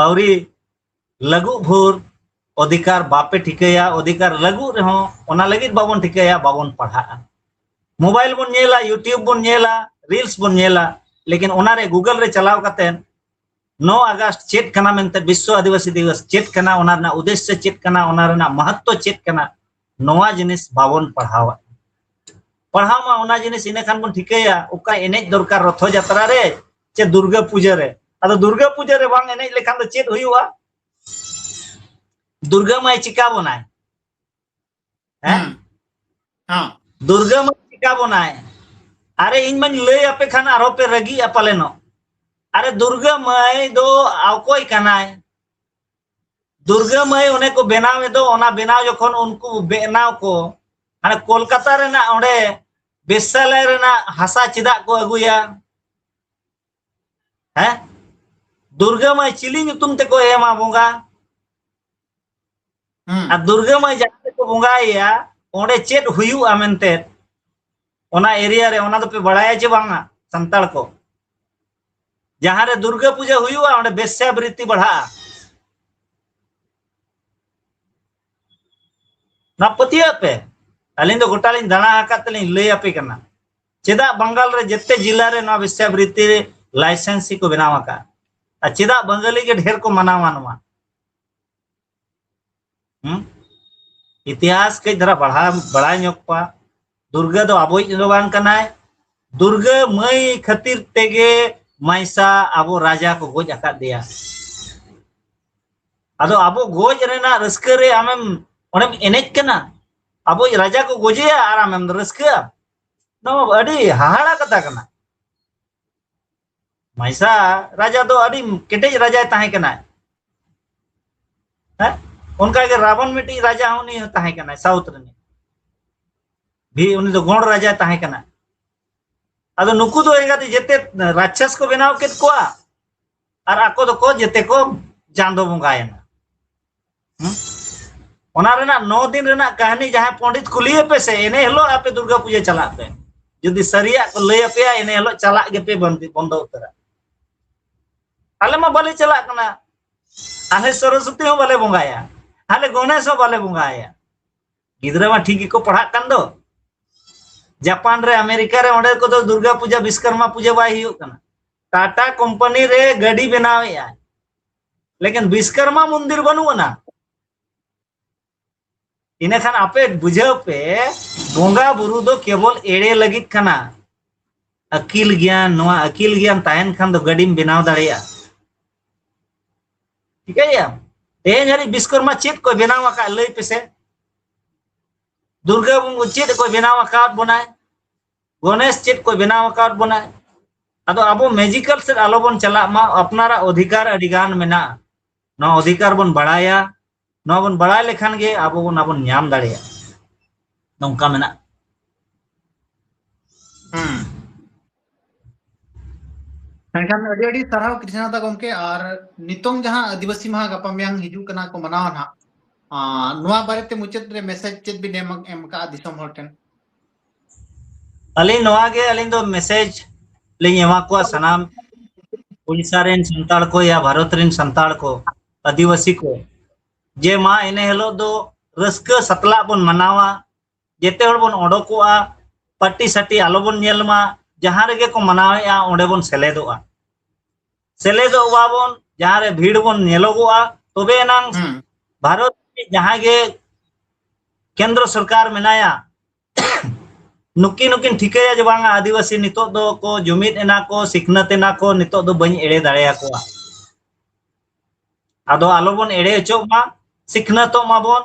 ᱟᱹᱣᱨᱤ ᱞᱟᱹᱜᱩᱜ ᱵᱷᱳᱨ ᱚᱫᱷᱤᱠᱟᱨ ᱵᱟᱯᱮ ᱴᱷᱤᱠᱟᱹᱭᱟ, ᱚᱫᱷᱤᱠᱟᱨ ᱞᱟᱹᱜᱩᱜ ᱨᱮᱦᱚᱸ ᱚᱱᱟ ᱞᱟᱹᱜᱤᱫ ᱵᱟᱵᱚᱱ ᱴᱷᱤᱠᱟᱹᱭᱟ, ᱵᱟᱵᱚᱱ ᱯᱟᱲᱦᱟᱜᱼᱟ᱾ ᱢᱳᱵᱟᱭᱤᱞ ᱵᱚᱱ ᱧᱮᱞᱟ, YouTube ᱵᱚᱱ ᱧᱮᱞᱟ, reels ᱵᱚᱱ ᱧᱮᱞᱟ, ᱞᱮᱠᱤᱱ ᱚᱱᱟᱨᱮ Google ᱨᱮ ᱪᱟᱞᱟᱣ ᱠᱟᱛᱮ ᱱᱚ ᱟᱜᱚᱥᱴ ᱪᱮᱫ ᱠᱟᱱᱟ ᱢᱮᱱᱛᱮ, ᱵᱤᱥᱥᱚ ᱟᱹᱫᱤᱵᱟᱹᱥᱤ ᱫᱤᱵᱚᱥ ᱪᱮᱫ ᱠᱟᱱᱟ, ᱚᱱᱟ ᱨᱮᱱᱟᱜ ᱩᱫᱽᱫᱮᱥᱥᱚ ᱪᱮᱫ ᱠᱟᱱᱟ, ᱚᱱᱟ ᱨᱮᱱᱟᱜ ᱢᱟᱦᱟᱛᱛᱚ ᱪᱮᱫ ᱠᱟᱱᱟ, ᱱᱚᱣᱟ ᱡᱤᱱᱤᱥ ᱵᱟᱵᱚᱱ ᱯᱟᱲᱦᱟᱣᱟ᱾ ᱯᱟᱲᱦᱟᱣ ᱢᱟ ᱚᱱᱟ ᱡᱤᱱᱤᱥ, ᱤᱱᱟᱹ ᱠᱷᱟᱱ ᱵᱚᱱ ᱴᱷᱤᱠᱟᱹᱭᱟ ᱚᱠᱟ ᱮᱱᱮᱡ ᱫᱚᱨᱠᱟᱨ ᱨᱚᱛᱷᱚ ᱡᱟᱛᱨᱟ ᱨᱮ ᱪᱮ ᱫᱩᱨᱜᱟᱹ ᱯᱩᱡᱟᱹ ᱨᱮ᱾ ᱟᱫᱚ ᱫᱩᱨᱜᱟᱹ ᱯᱩᱡᱟᱹ ᱨᱮ ᱵᱟᱝ ᱮᱱᱮᱡ ᱞᱮᱠᱷᱟᱱ ᱫᱚ ᱪᱮᱫ ᱦᱩᱭᱩᱜᱼᱟ? ᱫᱩᱨᱜᱟᱹ ᱢᱟᱭ ᱪᱤᱠᱟ ᱵᱚᱱᱟᱭ? ᱦᱮᱸ? ᱦᱩᱸ᱾ ᱦᱮᱸ᱾ ᱫᱩᱨᱜᱟᱹ ᱢᱟᱭ ᱪᱤᱠᱟ ᱵᱚᱱᱟᱭ? ᱟᱨᱮ, ᱤᱧ ᱢᱟᱧ ᱞᱟᱹᱭ ᱟᱯᱮ ᱠᱷᱟᱱ ᱟᱨᱦᱚᱸ ᱯᱮ ᱨᱟᱹᱜᱤᱜᱼᱟ ᱯᱟᱞᱮᱱᱚᱜ᱾ ᱟᱨᱮ, ᱫᱩᱨᱜᱟᱹ ᱢᱟᱹᱭ ᱫᱚ ᱚᱠᱚᱭ ᱠᱟᱱᱟᱭ? ᱫᱩᱨᱜᱟᱹ ᱢᱟᱹᱭ ᱚᱱᱮ ᱠᱚ ᱵᱮᱱᱟᱣ ᱮᱫᱚ, ᱚᱱᱟ ᱵᱮᱱᱟᱣ ᱡᱚᱠᱷᱚᱱ ᱩᱱᱠᱩ ᱵᱮᱱᱟᱣ ᱠᱚ, ᱦᱟᱱᱮ ᱠᱳᱞᱠᱟᱛᱟ ᱨᱮᱱᱟᱜ ᱚᱸᱰᱮ ᱵᱮᱥᱥᱟᱞᱟᱭ ᱨᱮᱱᱟᱜ ᱦᱟᱥᱟ ᱪᱮᱫᱟᱜ ᱠᱚ ᱟᱹᱜᱩᱭᱟ? ᱦᱮᱸ? ᱫᱩᱨᱜᱟᱹ ᱢᱟᱹᱭ ᱪᱤᱞᱤ ᱧᱩᱛᱩᱢ ᱛᱮᱠᱚ ᱮᱢᱟ ᱵᱚᱸᱜᱟ? ᱦᱩᱸ᱾ ᱟᱨ ᱫᱩᱨᱜᱟᱹ ᱢᱟᱹᱭ ᱡᱟᱦᱟᱸ ᱨᱮᱠᱚ ᱵᱚᱸᱜᱟᱭᱮᱭᱟ, ᱚᱸᱰᱮ ᱪᱮᱫ ᱦᱩᱭᱩᱜᱼᱟ ᱢᱮᱱᱛᱮ, ᱚᱱᱟ ᱮᱨᱤᱭᱟ ᱨᱮ, ᱚᱱᱟ ᱫᱚᱯᱮ ᱵᱟᱲᱟᱭᱟ ᱪᱮ ᱵᱟᱝᱟ ᱥᱟᱱᱛᱟᱲ ᱠᱚ? ᱡᱟᱦᱟᱸ ᱨᱮ ᱫᱩᱨᱜᱟᱹ ᱯᱩᱡᱟᱹ ᱦᱩᱭᱩᱜᱼᱟ, ᱚᱸᱰᱮ ᱵᱮᱥᱭᱟ ᱵᱨᱤᱛᱤ ᱵᱟᱲᱦᱟᱜᱼᱟ᱾ ᱱᱚᱣᱟ ᱯᱟᱹᱛᱭᱟᱹᱜ ᱯᱮ, ᱟᱹᱞᱤᱧ ᱫᱚ ᱜᱚᱴᱟ ᱞᱤᱧ ᱫᱟᱬᱟ ᱟᱠᱟᱫ ᱛᱮᱞᱤᱧ ᱞᱟᱹᱭ ᱟᱯᱮ ᱠᱟᱱᱟ᱾ ᱪᱮᱫᱟᱜ ᱵᱟᱝᱜᱟᱞ ᱨᱮ ᱡᱮᱛᱮ ᱡᱤᱞᱟ ᱨᱮ ᱱᱚᱣᱟ ᱵᱮᱥᱭᱟ ᱵᱨᱤᱛᱤ ᱞᱟᱭᱥᱮᱱᱥᱤ ᱠᱚ ᱵᱮᱱᱟᱣ ᱟᱠᱟᱫ? ᱟᱨ ᱪᱮᱫᱟᱜ ᱵᱟᱝᱜᱟᱞᱤ ᱜᱮ ᱰᱷᱮᱨ ᱠᱚ ᱢᱟᱱᱟᱣᱟ ᱱᱚᱣᱟ? ᱦᱩᱸ? ᱤᱛᱤᱦᱟᱥ ᱠᱟᱹᱡ ᱫᱷᱟᱨᱟ ᱵᱟᱲᱦᱟᱣ, ᱵᱟᱲᱟᱭ ᱧᱚᱜ ᱯᱟ᱾ ᱫᱩᱨᱜᱟᱹ ᱫᱚ ᱟᱵᱚᱭᱤᱡ ᱫᱚ ᱵᱟᱝ ᱠᱟᱱᱟᱭ᱾ ᱫᱩᱨᱜᱟᱹ ᱢᱟᱹᱭ ᱠᱷᱟᱹᱛᱤᱨ ᱛᱮᱜᱮ ᱢᱟᱭᱥᱟ ᱟᱵᱚ ᱨᱟᱡᱟ ᱠᱚ ᱜᱚᱡ ᱟᱠᱟᱫ ᱫᱮᱭᱟ᱾ ᱟᱫᱚ ᱟᱵᱚ ᱜᱚᱡ ᱨᱮᱱᱟᱜ ᱨᱟᱹᱥᱠᱟᱹ ᱨᱮ ᱟᱢᱮᱢ, ᱚᱸᱰᱮᱢ ᱮᱱᱮᱡ ᱠᱟᱱᱟ? ᱟᱵᱚᱭᱤᱡ ᱨᱟᱡᱟ ᱠᱚ ᱜᱚᱡᱮᱭᱟ ᱟᱨ ᱟᱢᱮᱢ ᱨᱟᱹᱥᱠᱟᱹᱜᱼᱟ? ᱱᱚᱣᱟ ᱟᱹᱰᱤ ᱦᱟᱦᱟᱲᱟ ᱠᱟᱛᱷᱟ ᱠᱟᱱᱟ᱾ ᱢᱟᱭᱥᱟ ᱨᱟᱡᱟ ᱫᱚ ᱟᱹᱰᱤ ᱠᱮᱴᱮᱡ ᱨᱟᱡᱟᱭ ᱛᱟᱦᱮᱸ ᱠᱟᱱᱟᱭ᱾ ᱦᱮᱸ? ᱚᱱᱠᱟ ᱜᱮ ᱨᱟᱵᱚᱱ ᱢᱤᱫᱴᱤᱡ ᱨᱟᱡᱟ ᱦᱚᱸ ᱩᱱᱤ ᱦᱚᱸ ᱛᱟᱦᱮᱸ ᱠᱟᱱᱟᱭ, ᱥᱟᱣᱩᱛᱷ ᱨᱤᱱᱤᱡ᱾ ᱵᱷᱤ-, ᱩᱱᱤ ᱫᱚ ᱜᱚᱸᱰ ᱨᱟᱡᱟᱭ ᱛᱟᱦᱮᱸ ᱠᱟᱱᱟ᱾ ᱟᱫᱚ ᱱᱩᱠᱩ ᱫᱚ ᱮᱸᱜᱟᱛᱮ ᱡᱮᱛᱮ ᱨᱟᱠᱪᱷᱟᱥ ᱠᱚ ᱵᱮᱱᱟᱣ ᱠᱮᱫ ᱠᱚᱣᱟ ᱟᱨ ᱟᱠᱚ ᱫᱚᱠᱚ ᱡᱮᱛᱮ ᱠᱚ ᱪᱟᱸᱫᱚ ᱵᱚᱸᱜᱟᱭᱮᱱᱟ᱾ ᱦᱩᱸ? ᱚᱱᱟ ᱨᱮᱱᱟᱜ ᱱᱚ ᱫᱤᱱ ᱨᱮᱱᱟᱜ ᱠᱟᱹᱦᱱᱤ ᱡᱟᱦᱟᱸᱭ ᱯᱚᱸᱰᱤᱛ ᱠᱩᱞᱤᱭᱮ ᱯᱮ ᱥᱮ, ᱤᱱᱟᱹ ᱦᱤᱞᱳᱜ ᱟᱯᱮ ᱫᱩᱨᱜᱟ ᱯᱩᱡᱟᱹ ᱪᱟᱞᱟᱜ ᱯᱮ᱾ ᱡᱩᱫᱤ ᱥᱟᱹᱨᱤᱭᱟᱜ ᱠᱚ ᱞᱟᱹᱭ ᱟᱯᱮᱭᱟ, ᱤᱱᱟᱹ ᱦᱤᱞᱳᱜ ᱪᱟᱞᱟᱜ ᱜᱮᱯᱮ ᱵᱚᱱᱫ-, ᱵᱚᱱᱫᱚ ᱩᱛᱟᱹᱨᱟ᱾ ᱟᱞᱮ ᱢᱟ ᱵᱟᱞᱮ ᱪᱟᱞᱟᱜ ᱠᱟᱱᱟ᱾ ᱟᱞᱮ ᱥᱚᱨᱚᱥᱚᱛᱤ ᱦᱚᱸ ᱵᱟᱞᱮ ᱵᱚᱸᱜᱟᱭᱟ, ᱟᱞᱮ ᱜᱚᱱᱮᱥ ᱦᱚᱸ ᱵᱟᱞᱮ ᱵᱚᱸᱜᱟᱭᱟ᱾ ᱜᱤᱫᱽᱨᱟᱹ ᱢᱟ ᱴᱷᱤᱠ ᱜᱮᱠᱚ ᱯᱟᱲᱦᱟᱜ ᱠᱟᱱ ᱫᱚ᱾ ᱡᱟᱯᱟᱱ ᱨᱮ, ᱟᱢᱮᱨᱤᱠᱟ ᱨᱮ, ᱚᱸᱰᱮ ᱠᱚᱫᱚ ᱫᱩᱨᱜᱟ ᱯᱩᱡᱟᱹ, ᱵᱤᱥᱠᱚᱨᱢᱟ ᱯᱩᱡᱟᱹ ᱵᱟᱭ ᱦᱩᱭᱩᱜ ᱠᱟᱱᱟ᱾ ᱴᱟᱴᱟ ᱠᱳᱢᱯᱟᱱᱤ ᱨᱮ ᱜᱟᱹᱰᱤ ᱵᱮᱱᱟᱣᱮᱫᱼᱟᱭ, ᱞᱮᱠᱤᱱ ᱵᱤᱥᱠᱚᱨᱢᱟ ᱢᱚᱱᱫᱤᱨ ᱵᱟᱹᱱᱩᱜ ᱟᱱᱟ᱾ ᱤᱱᱟᱹᱠᱷᱟᱱ ᱟᱯᱮ ᱵᱩᱡᱷᱟᱹᱣ ᱯᱮ, ᱵᱚᱸᱜᱟ ᱵᱩᱨᱩ ᱫᱚ ᱠᱮᱵᱚᱞ ᱮᱲᱮ ᱞᱟᱹᱜᱤᱫ ᱠᱟᱱᱟ᱾ ᱟᱹᱠᱤᱞ ᱜᱮᱭᱟᱱ, ᱱᱚᱣᱟ ᱟᱹᱠᱤᱞ ᱜᱮᱭᱟᱱ ᱛᱟᱦᱮᱱ ᱠᱷᱟᱱ ᱫᱚ ᱜᱟᱹᱰᱤᱢ ᱵᱮᱱᱟᱣ ᱫᱟᱲᱮᱭᱟᱜᱼᱟ᱾ ᱴᱷᱤᱠᱟᱹᱭᱟᱢ? ᱛᱮᱦᱮᱧ ᱦᱟᱹᱨᱤᱡ ᱵᱤᱥᱠᱚᱨᱢᱟ ᱪᱮᱫ ᱠᱚᱭ ᱵᱮᱱᱟᱣ ᱟᱠᱟᱫ, ᱞᱟᱹᱭ ᱯᱮᱥᱮ? ᱫᱩᱨᱜᱟᱹ ᱵᱚᱸᱜᱟ ᱪᱮᱫ ᱠᱚᱭ ᱵᱮᱱᱟᱣ ᱟᱠᱟᱫ ᱵᱚᱱᱟᱭ? ᱜᱚᱱᱮᱥ ᱪᱮᱫ ᱠᱚᱭ ᱵᱮᱱᱟᱣ ᱟᱠᱟᱫ ᱵᱚᱱᱟᱭ? ᱟᱫᱚ ᱟᱵᱚ ᱢᱮᱡᱤᱠᱟᱞ ᱥᱮᱫ ᱟᱞᱚᱵᱚᱱ ᱪᱟᱞᱟᱜ ᱢᱟ, ᱟᱯᱱᱟᱨᱟᱜ ᱚᱫᱷᱤᱠᱟᱨ ᱟᱹᱰᱤ ᱜᱟᱱ ᱢᱮᱱᱟᱜᱼᱟ᱾ ᱱᱚᱣᱟ ᱚᱫᱷᱤᱠᱟᱨ ᱵᱚᱱ ᱵᱟᱲᱟᱭᱟ᱾ ᱱᱚᱣᱟ ᱵᱚᱱ ᱵᱟᱲᱟᱭ ᱞᱮᱠᱷᱟᱱ ᱜᱮ ᱟᱵᱚ ᱵᱚᱱ, ᱚᱱᱟ ᱵᱚᱱ ᱧᱟᱢ ᱫᱟᱲᱮᱭᱟᱜᱼᱟ᱾ ᱱᱚᱝᱠᱟ ᱢᱮᱱᱟᱜᱼᱟ᱾ ᱦᱩᱸ᱾ ᱢᱮᱱᱠᱷᱟᱱ ᱟᱹᱰᱤ ᱟᱹᱰᱤ ᱥᱟᱨᱦᱟᱣ ᱠᱨᱤᱥᱱᱟᱛᱷᱟ ᱜᱚᱢᱠᱮ, ᱟᱨ ᱱᱤᱛᱚᱝ ᱡᱟᱦᱟᱸ ᱟᱹᱫᱤᱵᱟᱹᱥᱤ ᱢᱟᱦᱟ ᱜᱟᱯᱟ ᱢᱮᱭᱟᱝ ᱦᱤᱡᱩᱜ ᱠᱟᱱᱟ ᱠᱚ ᱢᱟᱱᱟᱣᱟ ᱱᱟᱦᱟᱜ, ᱟᱸ, ᱱᱚᱣᱟ ᱵᱟᱨᱮᱛᱮ ᱢᱩᱪᱟᱹᱫ ᱨᱮ ᱢᱮᱥᱮᱡᱽ ᱪᱮᱫ ᱵᱤᱱ ᱮᱢ, ᱮᱢ ᱠᱟᱜᱼᱟ ᱫᱤᱥᱚᱢ ᱦᱚᱲ ᱴᱷᱮᱱ? ᱟᱹᱞᱤᱧ ᱱᱚᱣᱟ ᱜᱮ, ᱟᱹᱞᱤᱧ ᱫᱚ ᱢᱮᱥᱮᱡᱽ ᱞᱤᱧ ᱮᱢᱟ ᱠᱚᱣᱟ ᱥᱟᱱᱟᱢ ᱳᱰᱤᱥᱟ ᱨᱮᱱ ᱥᱟᱱᱛᱟᱲ ᱠᱚ ᱭᱟ ᱵᱷᱟᱨᱚᱛ ᱨᱮᱱ ᱥᱟᱱᱛᱟᱲ ᱠᱚ, ᱟᱹᱫᱤᱵᱟᱹᱥᱤ ᱠᱚ, ᱡᱮ ᱢᱟ ᱤᱱᱟᱹ ᱦᱤᱞᱳᱜ ᱫᱚ ᱨᱟᱹᱥᱠᱟᱹ ᱥᱟᱛᱞᱟᱜ ᱵᱚᱱ ᱢᱟᱱᱟᱣᱟ, ᱡᱮᱛᱮ ᱦᱚᱲ ᱵᱚᱱ ᱚᱰᱚᱠᱚᱜᱼᱟ, ᱯᱟᱹᱴᱤ ᱥᱟᱹᱴᱤ ᱟᱞᱚ ᱵᱚᱱ ᱧᱮᱞ ᱢᱟ, ᱡᱟᱦᱟᱸ ᱨᱮᱜᱮ ᱠᱚ ᱢᱟᱱᱟᱣᱮᱫᱼᱟ ᱚᱸᱰᱮ ᱵᱚᱱ ᱥᱮᱞᱮᱫᱚᱜᱼᱟ, ᱥᱮᱞᱮᱫᱚᱜ ᱢᱟᱵᱚᱱ, ᱡᱟᱦᱟᱸ ᱨᱮ ᱵᱷᱤᱲ ᱵᱚᱱ ᱧᱮᱞᱚᱜᱚᱜᱼᱟ, ᱛᱚᱵᱮ ᱮᱱᱟᱝ ᱦᱩᱸ᱾ ᱵᱷᱟᱨᱚᱛ ᱨᱮ ᱡᱟᱦᱟᱸ ᱜᱮ ᱠᱮᱱᱫᱨᱚ ᱥᱚᱨᱠᱟᱨ ᱢᱮᱱᱟᱭᱟ, ᱱᱩᱠᱤᱱ ᱱᱩᱠᱤᱱ ᱴᱷᱤᱠᱟᱹᱭᱟ ᱡᱮ ᱵᱟᱝᱟ ᱟᱹᱫᱤᱵᱟᱹᱥᱤ ᱱᱤᱛᱚᱜ ᱫᱚ ᱠᱚ ᱡᱩᱢᱤᱫ ᱮᱱᱟ ᱠᱚ, ᱥᱤᱠᱷᱱᱟᱹᱛ ᱮᱱᱟ ᱠᱚ, ᱱᱤᱛᱚᱜ ᱫᱚ ᱵᱟᱹᱧ ᱮᱲᱮ ᱫᱟᱲᱮᱭᱟᱠᱚᱣᱟ᱾ ᱟᱫᱚ ᱟᱞᱚ ᱵᱚᱱ ᱮᱲᱮ ᱦᱚᱪᱚᱜ ᱢᱟ, ᱥᱤᱠᱷᱱᱟᱹᱛᱚᱜ ᱢᱟᱵᱚᱱ,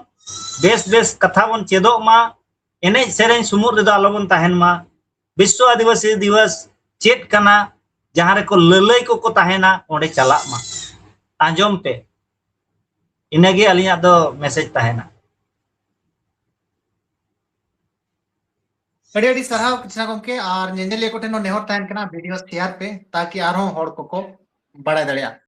ᱵᱮᱥ ᱵᱮᱥ ᱠᱟᱛᱷᱟ ᱵᱚᱱ ᱪᱮᱫᱚᱜ ᱢᱟ, ᱮᱱᱮᱡ ᱥᱮᱨᱮᱧ ᱥᱩᱢᱩᱫ ᱨᱮᱫᱚ ᱟᱞᱚ ᱵᱚᱱ ᱛᱟᱦᱮᱱ ᱢᱟ᱾ ᱵᱤᱥᱥᱚ ᱟᱹᱫᱤᱵᱟᱹᱥᱤ ᱫᱤᱵᱚᱥ ᱪᱮᱫ ᱠᱟᱱᱟ, ᱡᱟᱦᱟᱸ ᱨᱮᱠᱚ ᱞᱟᱹᱞᱟᱹᱭ ᱠᱚᱠᱚ ᱛᱟᱦᱮᱱᱟ ᱚᱸᱰᱮ ᱪᱟᱞᱟᱜ ᱢᱟ, ᱟᱸᱡᱚᱢ ᱯᱮ᱾ ᱤᱱᱟᱹᱜᱮ ᱟᱹᱞᱤᱧᱟᱜ ᱫᱚ ᱢᱮᱥᱮᱡᱽ ᱛᱟᱦᱮᱱᱟ᱾ ᱟᱹᱰᱤ ᱟᱹᱰᱤ ᱥᱟᱨᱦᱟᱣ ᱠᱨᱤᱥᱱᱟ ᱜᱚᱢᱠᱮ, ᱟᱨ ᱧᱮᱧᱮᱞᱤᱭᱟᱹ ᱠᱚᱴᱷᱮᱱ ᱦᱚᱸ ᱱᱮᱦᱚᱨ ᱛᱟᱦᱮᱱ ᱠᱟᱱᱟ ᱵᱷᱤᱰᱤᱭᱳ ᱥᱮᱭᱟᱨ ᱯᱮ, ᱛᱟᱠᱤ ᱟᱨᱦᱚᱸ ᱦᱚᱲ ᱠᱚᱠᱚ ᱵᱟᱲᱟᱭ ᱫᱟᱲᱮᱭᱟᱜᱼᱟ᱾